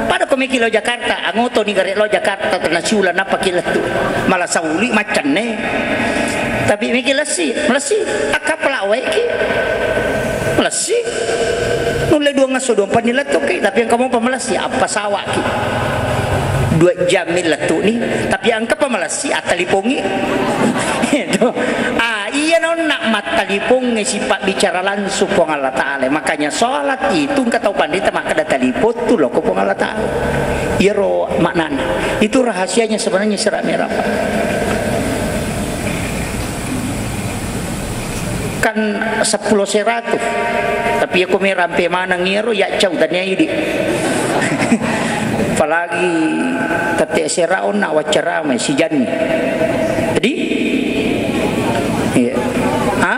Pada ko meki lao Jakarta, angoto ni gare lao Jakarta, tena siula nappa ki lettu. Malah sauli maccenne. Tapi meki lessi, lessi, akkapala wae ki. Lessi. Nulle dua ngasso dua panni lettuki, tapi engka mopa malessi, appasawaki. Dua jammi lettu'ni, tapi engka pa malessi, attalipongi. Itu. Ah, iya nonna mattalipongi sipabbicara langsung Puang Allah Ta'ala. Makanya sholat itu engka tau panrita makkada talipottu loko Puang Allah Ta'ala. Iyaro maknana. Itu rahasianya sebenarnya sira merah. Kan seppulo seratus. Tapi iya ko me rampe maneng iyaro, ya cau tania idi. Apalagi tette sera onna waccarama sijanni. Jadi, iya. Ha?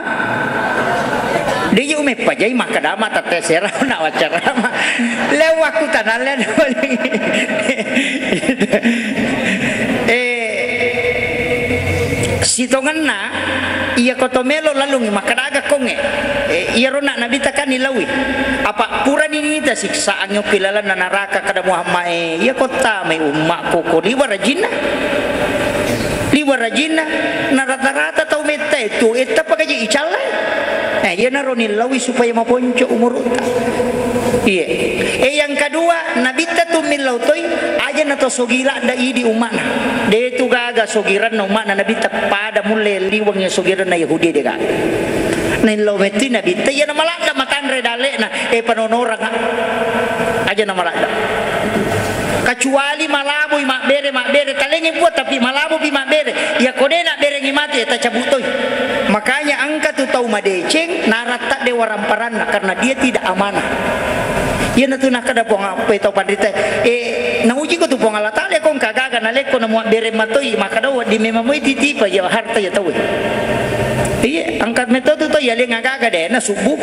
Dia je ume pajai makkadama tette sera onna waccarama. Lewakku tanah lewat. Eh, Sitongenna, iya ko to melo lalungngi, makkadaga kongnge. Eh, iyaro na Nabitta kan nilaui. Apa purani nita siksaang yoppi lalenna naraka, kada Muhammad, eh, iya ko tamai ummakku ko liwa rajinna. Liwa rajinna, na rata-rata tau metta itu, etta pakaji icallai. Eh, iyanaro nilaui supaya maponco umurutta. Iya. Eh, yang kedua, Nabitta tu millau toi, aja na to sogila nda idi ummana. De tu gaga sogiranna ummana Nabitta pada mulle liweng ya sogiranna Yahudi de gaga. Nillau metti Nabitta, iya na maladda matanre dalle'na, eh, panonoranga. Aja na maladda. Kecuali malaboi mabbere, mabbere, talengi buat tapi malabopi mabbere. Iya ko de nabberengi mate, tacabut toi. Makanya engka tu tau madeceng, naratta de waramparanna karena dia tidak amanah. Iyanatu nakkeda Puang, apa tau panrita, eh, nauji ko tu Puang Allah Ta'ala, ko engka gaga nalekko na muabbere matoi, makkada wedding memang moi titipa ya harta ya tau. Iya, engka metto tu to ya lenga gaga de na subuh.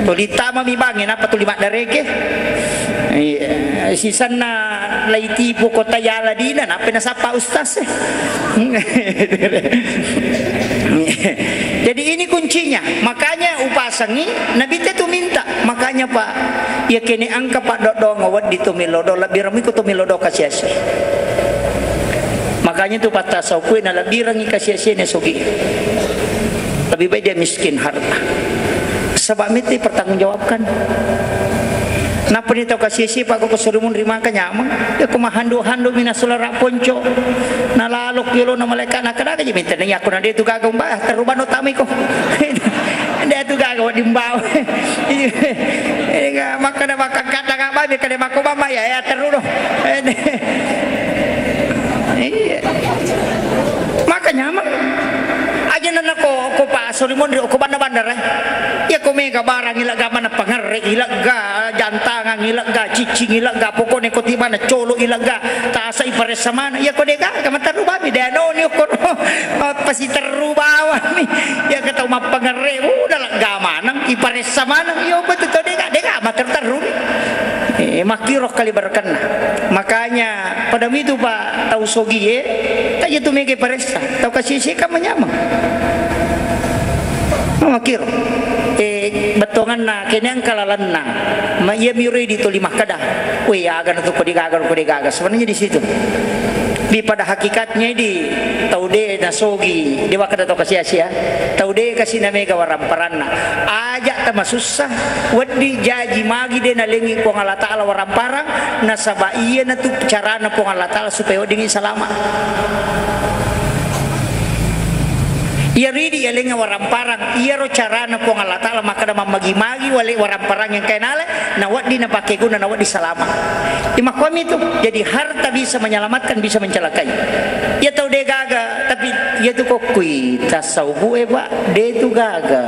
Tuli tama mi bange, napa tuli maddareke. Iya, sisanna lai tipu kota yala dina, napa nasappa ustaz. Jadi ini kuncinya. Makanya upasangi, Nabitta tu minta. Makanya, Pak, Iya kene engka paddoddong wedding to milodong, lebbi ramiko to milodong kasi-asi. Makanya tu patta sauku na lebbi rangi kasi-asi ne sogi. Lebih baik dia miskin harta. Sebab mesti pertanggungjawabkan. Nappa ni tau kasi-asi, Pak, ko sorimun ri maka nyameng. Ya ko mahandu-handu mina sulara ponco. Na lalo kiolo na malaikat na kada aja minta ni aku na de tu gaga umba, terubano tamiko. De tu gaga wedding bawa. Iya, makkada makkada kata kaba, kada makko bama ya, ya terudo. Iya. Maka nyameng. Aja nana ko, ko pa sorimun ri ko bandar-bandar, eh. Ya ko mega barang ilegga mana pangerre, ilegga jantangan, ilegga cicing, ilegga pokoknya ko tibana colo, ilegga tasa iparessa mana. Ya ko dega, kama terubami, de anoni ko. Apa si terubawami. Ya ko tau mappangerre, udah lega maneng, iparessa maneng. Ya betul to dega, dega mater terru. Eh, makkiro kali barakanna. Makanya pada mitu, Pak, tau sogie, taja tu mega paressa. Tau kasi-asi kan manyameng. Makkiro. Eh, bettonganna, kene engka lalenna. Ma iya miro di toli makkada. Weh, aga na tu ko degaga, ko degaga. Sebenarnya di situ. Di pada hakikatnya di tau de na sogi, de wakkada tau kasi-asi ya. Tau de kasi na mega waramparanna. Aja ta masussa, wedding jaji magi de nalengi Puang Allah Ta'ala waramparang, nasaba iya na tu carana Puang Allah Ta'ala supaya weddingi salama. Iya ridi yalengnge waramparang, iyaro carana Puang Allah Ta'ala makkada mammagi-magi wale waramparang yang kainale, na wedding napake guna, na wedding salama. Imakkuami tu, jadi harta bisa menyelamatkan, bisa mencelakai. Iya tau de gaga, tapi iya tu kokkui tasawuf e, Pak, de tu gaga.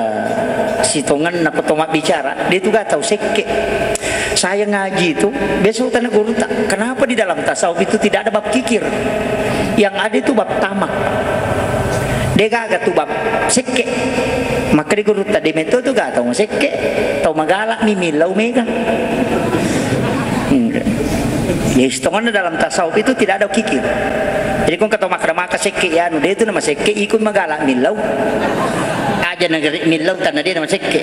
Sitongenna ko to mabbicara, de tu gaga tau sekke. Saya ngaji itu, besok tanya guru tak, kenapa di dalam tasawuf itu tidak ada bab kikir? Yang ada itu bab tamak. De gaga tu bab sekke. Maka di guru tak, de metto tu gaga tau sekke, tau magala mi millau mega. Enggak. Ya, sitongenna dalam tasawuf itu tidak ada kikir. Jadi ko engka tau makkada maka sekke ya, anu de tu nama sekke, iko magala millau. Aja negeri millau tanah dia nama sekke.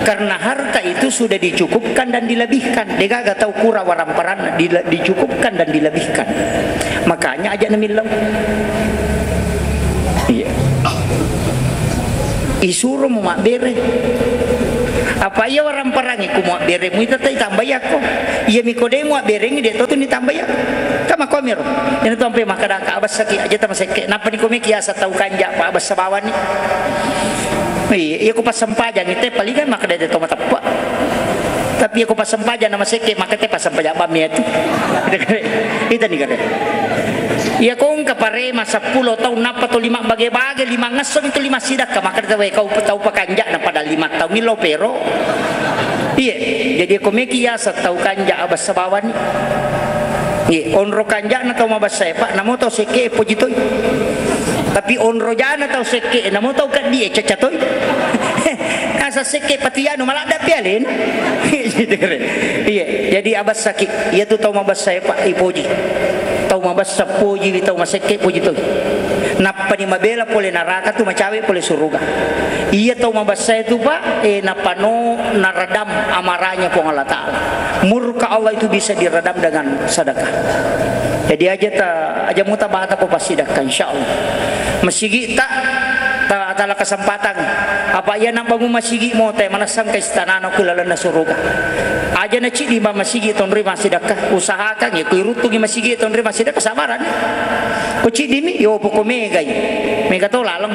Karena harta itu sudah dicukupkan dan dilebihkan. De gaga tau kura waramparanna, dile-, dicukupkan dan dilebihkan. Makanya aja na millau. Iya. Isuro mu mabbere. Apa iya waramparangi ku muabbere mu ita tai tambai akko. Iya mi ko de muabberengi de to tu ni tambai akko. Kama komiro. Ina tu ampe makkada ka abessaki aja tama sekke. Nappa ni komeki asa tau kanja pa abessa bawani. Iya, iya ko passempajang ite palingan makkada de to mateppa. Tapi iya ko passempajang nama sekke, maka te passempajang bammi itu. Ita ni kare. Iya ko engka parema seppulo taung nappa to lima bage-bage, lima ngesso itu lima sidakka, maka te wae kau tau pakanja na pada lima taung millau pero. Iya, jadi ko meki yasa tau kanja abessa bawani. Iya, onro kanjana tau mabessa e, Pak, namo tau sekke e poji toi. Tapi onro jana tau sekke e, namo tau keddi e caca toi. Nasa sekke pati anu maladda pialena. Iya, jadi abessaki. Iya tu tau mabessa e, Pak, ipoji. Tau mabessa poji, tau masekke poji toi. Nappani mabela pole naraka tu macawe pole suruga. Iya tau mabessa e tu, Pak, e, napano naredam amarahnya Puang Allah Ta'ala. Murka Allah itu bisa diredam dengan sedekah. Jadi aja ta, aja muta bata ko passidakka, insyaallah. Masigi ta, ta, tala kesempatan. Apa iya nabangun masigi mo te manessang ke istanana ku lalenna suruga. Aja na cidi ba masigi tonri massidakka. Usahakan ya ku iruttungi masigi tonri massidakka sabaran. Ko cidi mi, yo poko megai. Mega to laleng.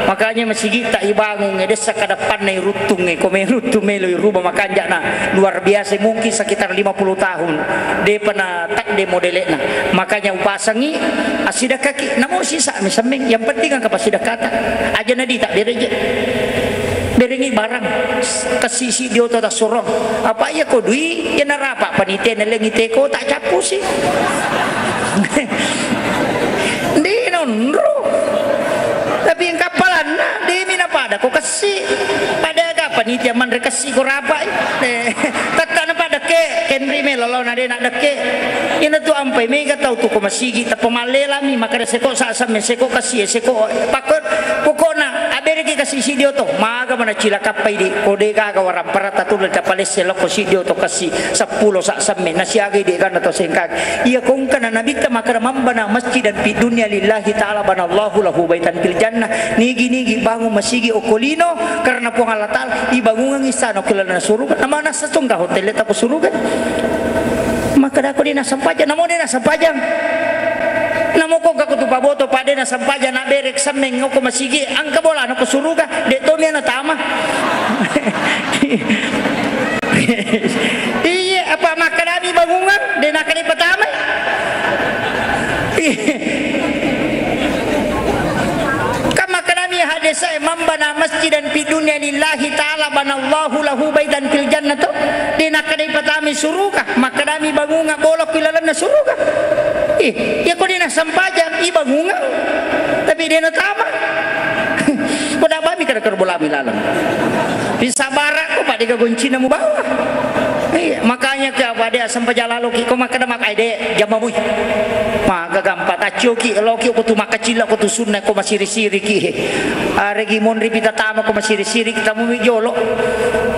Makanya masigi ta ibangun e dessa kadepanna iruttung e, ko me ruttung melo iruba makanjana luar biasa, mungkin sekitar lima puluh tahun depa na takde modele'na. Makanya upasangi assidakkaki, namo sisa mi semmeng, yang penting engka passidakkata. Aja na dita bereje. Berengi barang kesisi di oto tassurong. Apa iya ko dui, iya narapa panitia nalengi teko tak cappusi. Di nonro. Tapi engka palanna, demi na pada ko kessi. Pada aga panitia manre kessi ko rapai. Eh, tetta na pada ke, kenri me lolo na de na deke. Ina tu ampai mega tau tu ko masigi, tappa mallela mi, maka de seko sa samme, seko kessi, seko pakko, pokokna abe Nabereki kasi siddi oto, maga mana cilakappai di, ko de gaga waramparatta tulle tapalesse lokko siddi oto kasi seppulo sa semme, nasiagai de ganna to sengkaki. Iya ko engka na nabitta makkeda, "Man bana masjidan fid dunya lillahi ta'ala banallahu lahu baitan fil jannah." Nigi-nigi bangun masigi okko lino karena Puang Allah Ta'ala, ibangungengngi istana okko laleng suruga. Namana sesungga hotel ta ko suruga. Makkeda ko de nassempajang, namo de nassempajang. Namo ko engka ko tu paboto, pa de nassempajang, nabberek semmeng okko masigi, engka bolana ko suruga, de to mi natama. Iya, apa makkedami bangungeng, de nakkeda patama. Kan makkedami hadis e, "Man bana masjidan fid dunya lillahi ta'ala banallahu lahu baitan fil jannah," to. De nakkeda patama suruga, makkedami bangungeng bolokko ilalenna suruga. Ih, iya ko de nassempajang, ibangunga. Tapi de natama. Ko da bami kada kerbolami laleng. Bisa barak ko pa de gagoncina mubawa. Iya, makanya ke apa de sempajang laloki ko makkeda mak ai de jama mui. Maga gampa taccoki, loki ko tu makacilla, ko tu sunna, ko masiri-siriki. Aregi monri pita tama ko masiri-siriki, tamu mi jolo.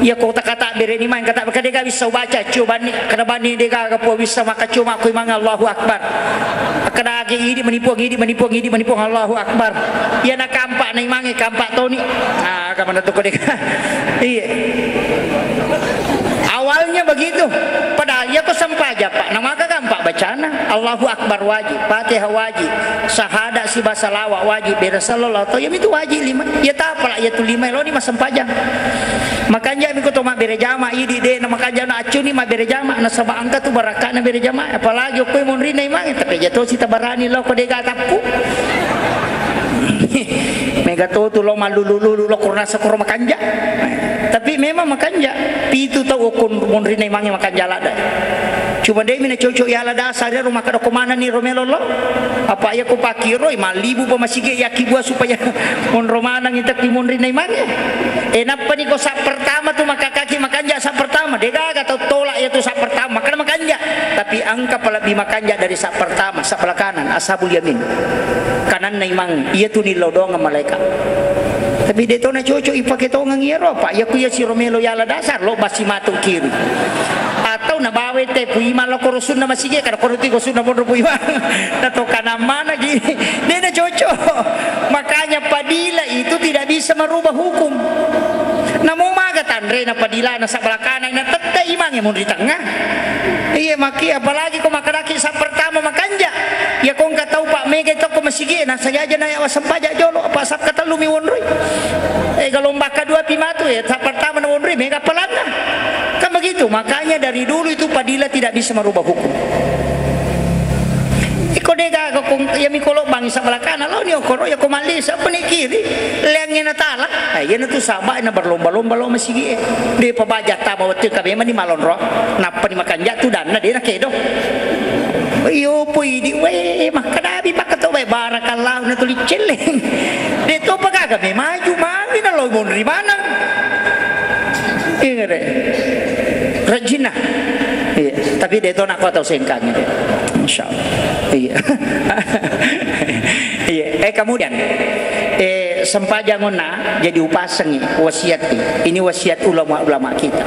Iya ko takata bereni main kata, kade ga bisa ubaca, cobani, kada bani de gaga po bisa maka cuma ko imang Allahu Akbar. Kada age idi menipuang, idi menipuang, idi menipuang, Allahu Akbar. Iya na kampak na imange kampak toni. Ah, kamana tu ko de. Iya. Awalnya begitu. Padahal iya ko sempajang, Pak. Namaka kan, Pak, bacana Allahu Akbar wajib, Fatihah wajib, sahada siba salawa wajib, bere sallallahu atau iya mitu wajib lima. Iya tapala iya tu lima lo ni masempajang. Makanja mi ko to mabbere jama idi de na makanja na accu ni mabbere jama nasaba engka tu barakana bere jama, apalagi okko monrina imang, tapi aja to sita barani lo ko de ga tappu. Mega to tu lo malulu-lulu lo kurasa kuro makanja. Tapi memang makanja. Pitu tau okko monrina imangnge makanja ladda. Cuma de mi na cocok yala dasar ya rumah kada ko mana ni romelo lo. Apa ya ko pakiroi malibu pa masigi ya kibua supaya monro manang ita ki monrina imangnge. E nappa ni ko sa pertama tu makakaki makanja sa pertama. De gaga tau tolak ya tu sa pertama. Makana makanja. Tapi engka pa lebbi makanja dari sa pertama, sa bala kanan, ashabul yamin. Kananna imang, iya tu nillau doang malaika. Tapi de to na cocok ipake tongeng iyaro, Pak. Iya ku iya siro melo yala dasar, lo basi matu kiri. Atau na bawa te pu imang lo koro sunna masigi, kada koro tiko sunna monro pu imang. Na to kanan mana gi. De na cocok. Makanya padila itu tidak bisa merubah hukum. Namo maga tanre na padila na sabala kanan na tette imang ya monri tengah. Iya maki, apalagi ko makadaki sa pertama makanja. Ya ko engka tau pa mega tokko masigi na sajaja na yawa sempaja jolo apa sa katellu mi wonroi. Eh, gelombang kedua pi matu ya, sa pertama na wonroi mega palanna. Kan begitu, makanya dari dulu itu padila tidak bisa merubah hukum. Iko de gaga ko iya mi kolo bangi sabala kanan lo ni okoro ya ko malli sa puni kiri. Leangnge na tala. Eh, iya na tu saba na berlomba-lomba lo masigi e. De pa baja tama wettu ka memang ni malonro. Nappa ni makanja tu danna de na kedo. Iyo poi di we makkadabi pakkato we barakallahu na tuli celleng. De to pa gaga me maju mami na lo monri manang. Iya re. Rajinna. Iya, tapi de to nak kau tahu sengkang ini. Insyaallah. Iya. Iya. Eh, kemudian, eh, sempajang onna jadi upasengi wasiat. Ini wasiat ulama-ulama kita.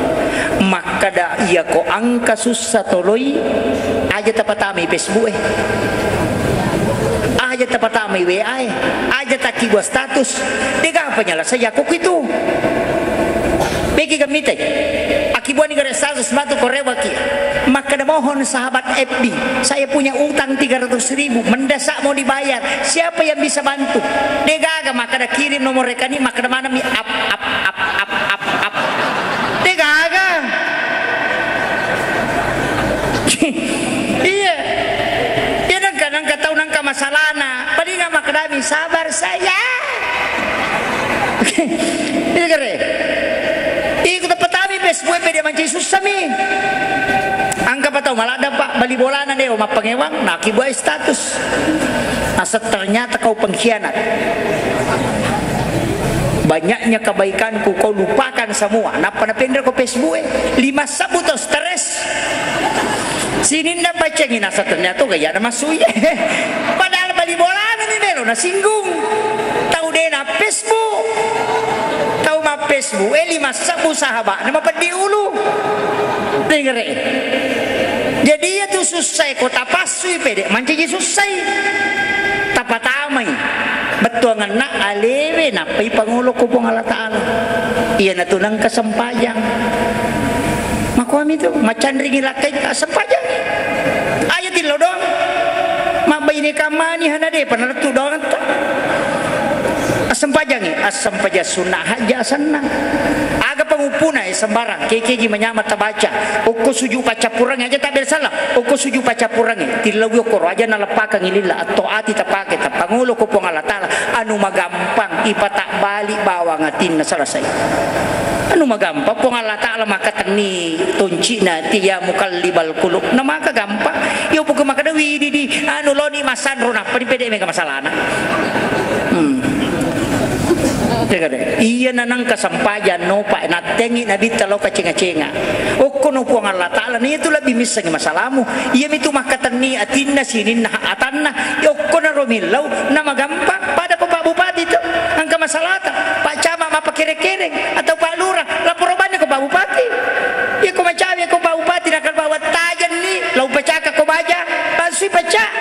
Makkada iya ko angka sussa toloi, aja tapatamai Facebook e. Aja tapatamai W A e. Aja takkibua status. Dega penyelesaian ko itu. Begi gamitai. Akibua ni gare status matu ko rewaki. Makkada mohon sahabat F B, saya punya utang tiga ratus ribu, mendesak mau dibayar. Siapa yang bisa bantu? De gaga makkada kirim nomor rekening, makkada mana mi ap ap ap ap ap ap. De gaga. Iya. Iya nangka nangka tau nangka masalahna. Palinga makkada mi sabar saya. Iya gare. Iku tepatami Facebook pede manci sussami. Angka pa tau maladda, Pak, bali bolana dewa mappangewang, nakibuai status. Asal ternyata kau pengkhianat. Banyaknya kebaikanku kau lupakan semua. Nappa napendra ko Facebook e. Lima sabu to stres. Sininna bacangi nasa ternyata gaya na masui. Padahal bali bolana mi melo na singgung. Tau dena Facebook. Facebook e lima sebbu sahaba'na mapeddi ulu. Dengere. Jadi, iya tu sussai ko tapassui pede mancaji sussai. Tapatamai bettuangenna alewe nappai pangolo ko Puang Allah Ta'ala. Iyanatu nengka sempajang. Makuami tu, macanringi lakkai, assempajangi. Aja tillo doang. Mabbaine kamani hana depa nalettu doang ta. Assempajangi, assempajang sunna hajja asenna. Aga panguppuna, eh, sembarang, kekeji manyama tabaca. Okko suju paccappurangi aja tabbere salah. Okko suju paccappurangi, tillaui okkoro aja naleppakangi lilla, atto ati tapake, tapangolo ko Puang Allah Ta'ala. Anu magampang, ipatabbali bawang atinna selesai. Anu magampang, Puang Allah Ta'ala makatenni toncina ti, ya muqallibal qulub. Na maka gampang. Yo buka makada widi di, anu loni masanro nappa ni pede mega masalana. Hmm. Tegade. Iya nanang kasampajan nopa, nattengi nabitta lao kacenga-cenga. Okkono Puang Allah Ta'ala, ni itu lebih missengi masalamu. Iya mitu makatenni atinna sininna atanna. Ya okkono ro millau, na magampang. Pada ko Pak Bupati tu, engka masalata, Pak Camat mappakere-kereng, atau Pak Lurah, laporo banni ko Pak Bupati. Iya ko macawe ko Pak Bupati, nakal bawa tajenni, lau pacaka ko baja, langsui pecah.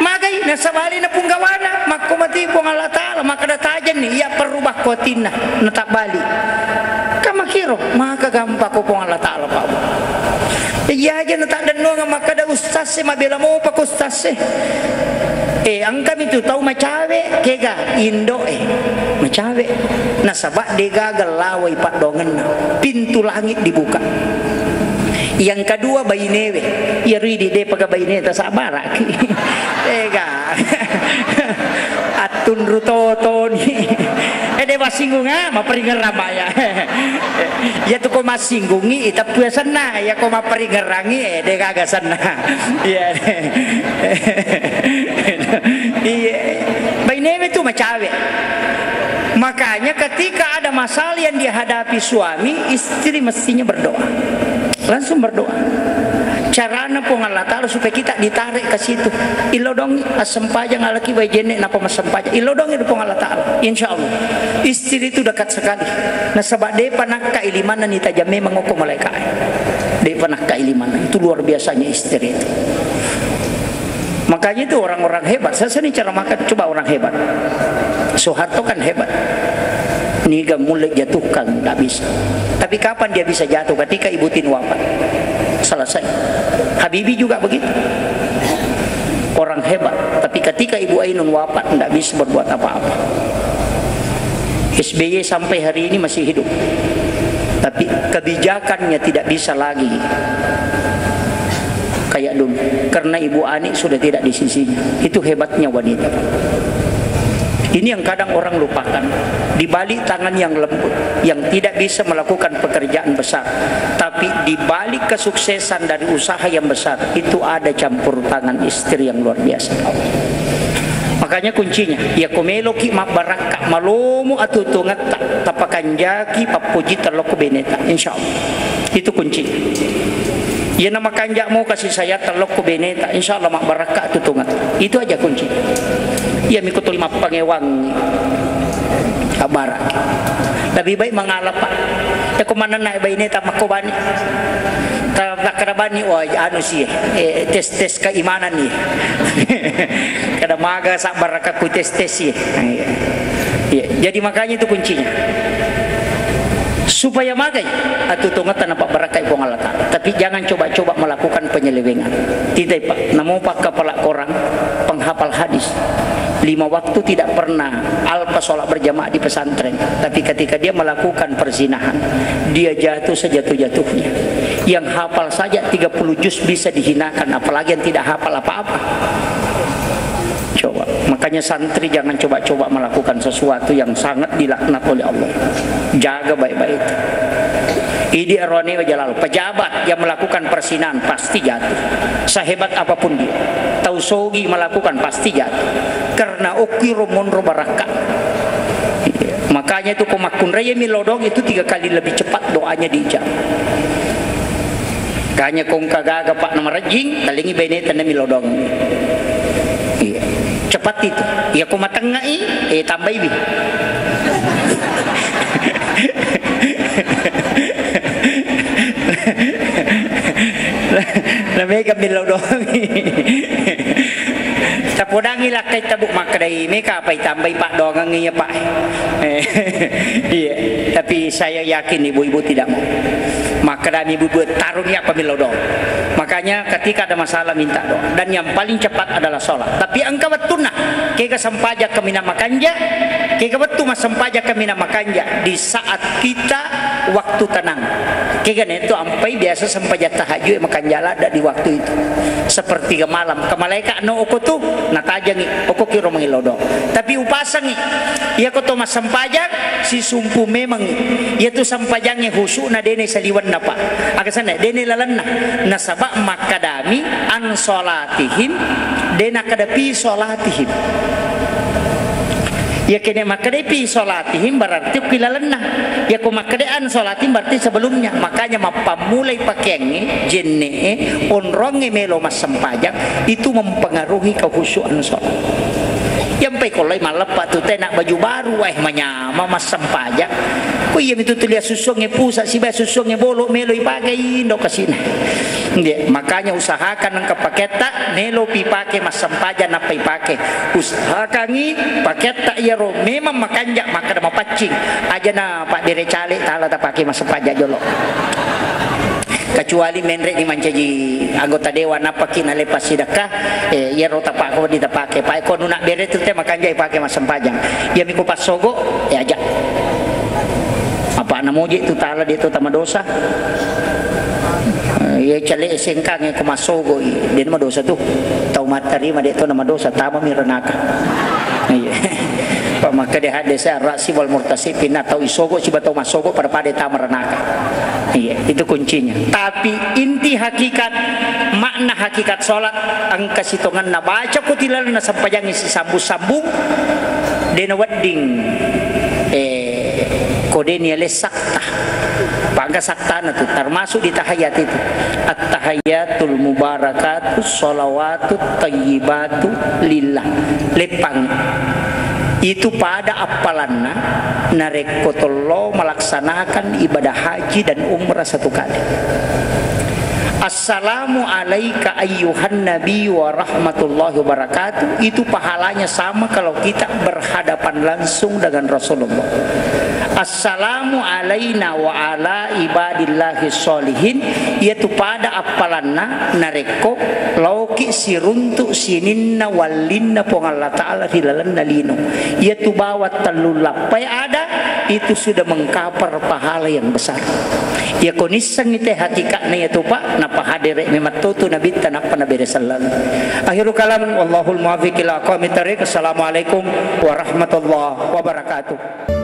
Magai, nasabali na punggawana, makko mati Puang Allah Ta'ala, makkada tajenni, iya perrubah ko atinna, natabbali. Kamakiro, maka gampang ko Puang Allah Ta'ala, Pak Bu. Iya aja na taddennuang makkada ustaz e, mabela mopa ko ustaz e. Eh, engkami tu tau macawe, kega indo e. Macawe. Nasaba degaga lawai paddoangenna. Pintu langit dibuka. Yang kedua bainewe. Iya ridi depaga baine tasabaraki. Tega. Attunru totoni. Eh, de masinggung, ah, maperingerang, Pak, ya. Iya tu ko masinggungi, itappu ya senna. Iya ko maperingerangi, eh, de gaga senna. Iya. Iya. Bainewe tu macawe. Makanya ketika ada masalah yang dihadapi suami, istri mestinya berdoa. Langsung berdoa. Carana Puang Allah Ta'ala supaya kita ditarik ke situ. Ilodong assempajang alaki wae jenne napa massempajang. Ilodong itu Puang Allah Ta'ala. Insya Allah. Istri itu dekat sekali. Nasaba depa nakka ilimanna ni tajam memang okko malaikat. Depa nakka ilimanna. Itu luar biasanya istri itu. Makanya itu orang-orang hebat. Saya sering ceramahkan, coba orang hebat. Soeharto kan hebat. Niga mulai jatuhkan, nggak bisa. Tapi kapan dia bisa jatuh? Ketika Ibu Tin wafat. Selesai. Habibie juga begitu. Orang hebat. Tapi ketika Ibu Ainun wafat, nggak bisa berbuat apa-apa. S B Y sampai hari ini masih hidup. Tapi kebijakannya tidak bisa lagi kayak dulu. Karena Ibu Ani sudah tidak di sisinya. Itu hebatnya wanita, Pak. Ini yang kadang orang lupakan. Di balik tangan yang lembut, yang tidak bisa melakukan pekerjaan besar, tapi di balik kesuksesan dari usaha yang besar, itu ada campur tangan istri yang luar biasa. Makanya kuncinya, iya ko meloki mabbarakka, malomo atuo-tuongetta, tapakanjaki pappoji tellokko beneta, insya Allah. Itu kuncinya. Iya na makanja mo kasih sayang tellokko beneta, insya Allah mabbarakka atuo-tuongetta. Itu aja kunci. Iya miko tuli mappangewangi. Abbarakki. Lebih baik mengalah, Pak. Ya ko manenna baineta makko bani. Ta-, takkeda bani, wah, anu sih, eh, tes-tes keimanan nih. Kada maga sabbarakakku tes-tes sih. Iya. Iya. Jadi makanya itu kuncinya. Supaya magai atuo-tuongetta napabbarakkai Puang Allah Ta'ala. Tapi jangan coba-coba melakukan penyelewengan. Tidak, Pak. Namo pak kepala korang, penghafal hadis. Lima waktu tidak pernah alpa sholat berjamaah di pesantren. Tapi ketika dia melakukan perzinahan, dia jatuh sejatuh-jatuhnya. Yang hafal saja tiga puluh juz bisa dihinakan, apalagi yang tidak hafal apa-apa. Coba. Makanya santri jangan coba-coba melakukan sesuatu yang sangat dilaknat oleh Allah. Jaga baik-baik. Idi arone jalal. Pejabat yang melakukan perzinahan pasti jatuh. Sehebat apapun dia. Tau sogi melakukan pasti jatuh. Karena okiro monro barakka. Makanya itu ko makkunrai mi lodong itu tiga kali lebih cepat doanya diijabah. Kanya kongka gaga pak na marejjing, talingi baineta na milodong. Iya. Cepat itu. Iya ko matengngai, eh, tambaiwi. Na mega millau doangi. Tapodangi lakkai tabu makkedai, meka apa itambai paddoangeng iya, Pak. Eh, iya, tapi saya yakin ibu-ibu tidak mau. Makkedami ibu-ibu, taruni apa millau doang. Makanya ketika ada masalah minta doa. Dan yang paling cepat adalah sholat. Tapi engka wettunna, kega sempajang kaminang makanja, kega wettu massempajang kaminang makanja, di saat kita waktu tenang. Kega ne tu ampai biasa sempajang tahajud makanja ladda di waktu itu. Sepertiga malam, ke malaika no oko tu, natajangi, oko kiro mangillau doang. Tapi upasangi, iya ko to massempajang, sisumpu memang. Iya tu sempajangnge khusyuk na dene saliwenna, Pak. Aga senna, dene lalenna. Nasaba makkedami an sholatihim, de nakkeda fi sholatihim. Iya kene makkeda fi sholatihim berarti okki lalenna. Iya ko makkeda an sholatihim berarti sebelumnya. Makanya mappammulai pakeangnge, jenne'e, onrongnge melo massempajang, itu mempengaruhi kehusyuan sholat. Yampai kollai malleppa tu tena baju baru, wah, manyama massempajang. Ko iya mitu tuli asussuangnge pusa siba asussuangnge bolo melo ipake indo kasina. Nde, makanya usahakan engka paketta melo pi pake massempajang nappa ipake. Usahakangi paketta iyaro memang makanja makkeda mapaccing. Aja na pabbere cale tala tapake massempajang jolo. Kecuali menre ni mancaji anggota dewan, nappaki nalepas sidakka, eh, iyaro tapako di tapake. Pak, ko nuna bere tu te makanjai pake massempajang. Iya miko passogo, eh, aja. Apa namoji tu tala de to tamadosa. Eh, iya cale sengkang ko massogo, iya. De madosa tu. Tau mattarima de to namadosa, tama mi ranaka. Iya. Pak makkeda hadis rasi wal murtasi pinna tau isogo siba tau massogo pada-pada tama ranaka. Iya, itu kuncinya. Tapi inti hakikat, makna hakikat sholat, engka sitongenna baca ko tilalenna sempajangi sisambung-sambung, dena wedding, eh, ko deni alessakta. Pangka saktana tu, termasuk di tahiyat itu. At-tahiyatul mubarakatus sholawatut thayyibatu lillah. Leppang. Itu pada appalanna narekko tollo melaksanakan ibadah haji dan umrah satu kali. Assalamu alaika ayyuhan nabiyyu wa rahmatullahi wa barakatuh. Itu pahalanya sama kalau kita berhadapan langsung dengan Rasulullah. Assalamu alaina wa ala ibadillahi sholihin. Iyatu pada appalanna narekko laoki siruntu sininna wallinna Puang Allah Ta'ala ri lalenna lino. Iyatu bawang tellu lappai ada, itu sudah mengkapar pahala yang besar. Iya ko nissengngi te hakikatna iyatu, Pak, nappa hadere memetto tu nabitta nappa nabere selleng. Akhirul kalam, wallahul muwaffiq ila aqwamit thariq. Assalamualaikum warahmatullahi wabarakatuh.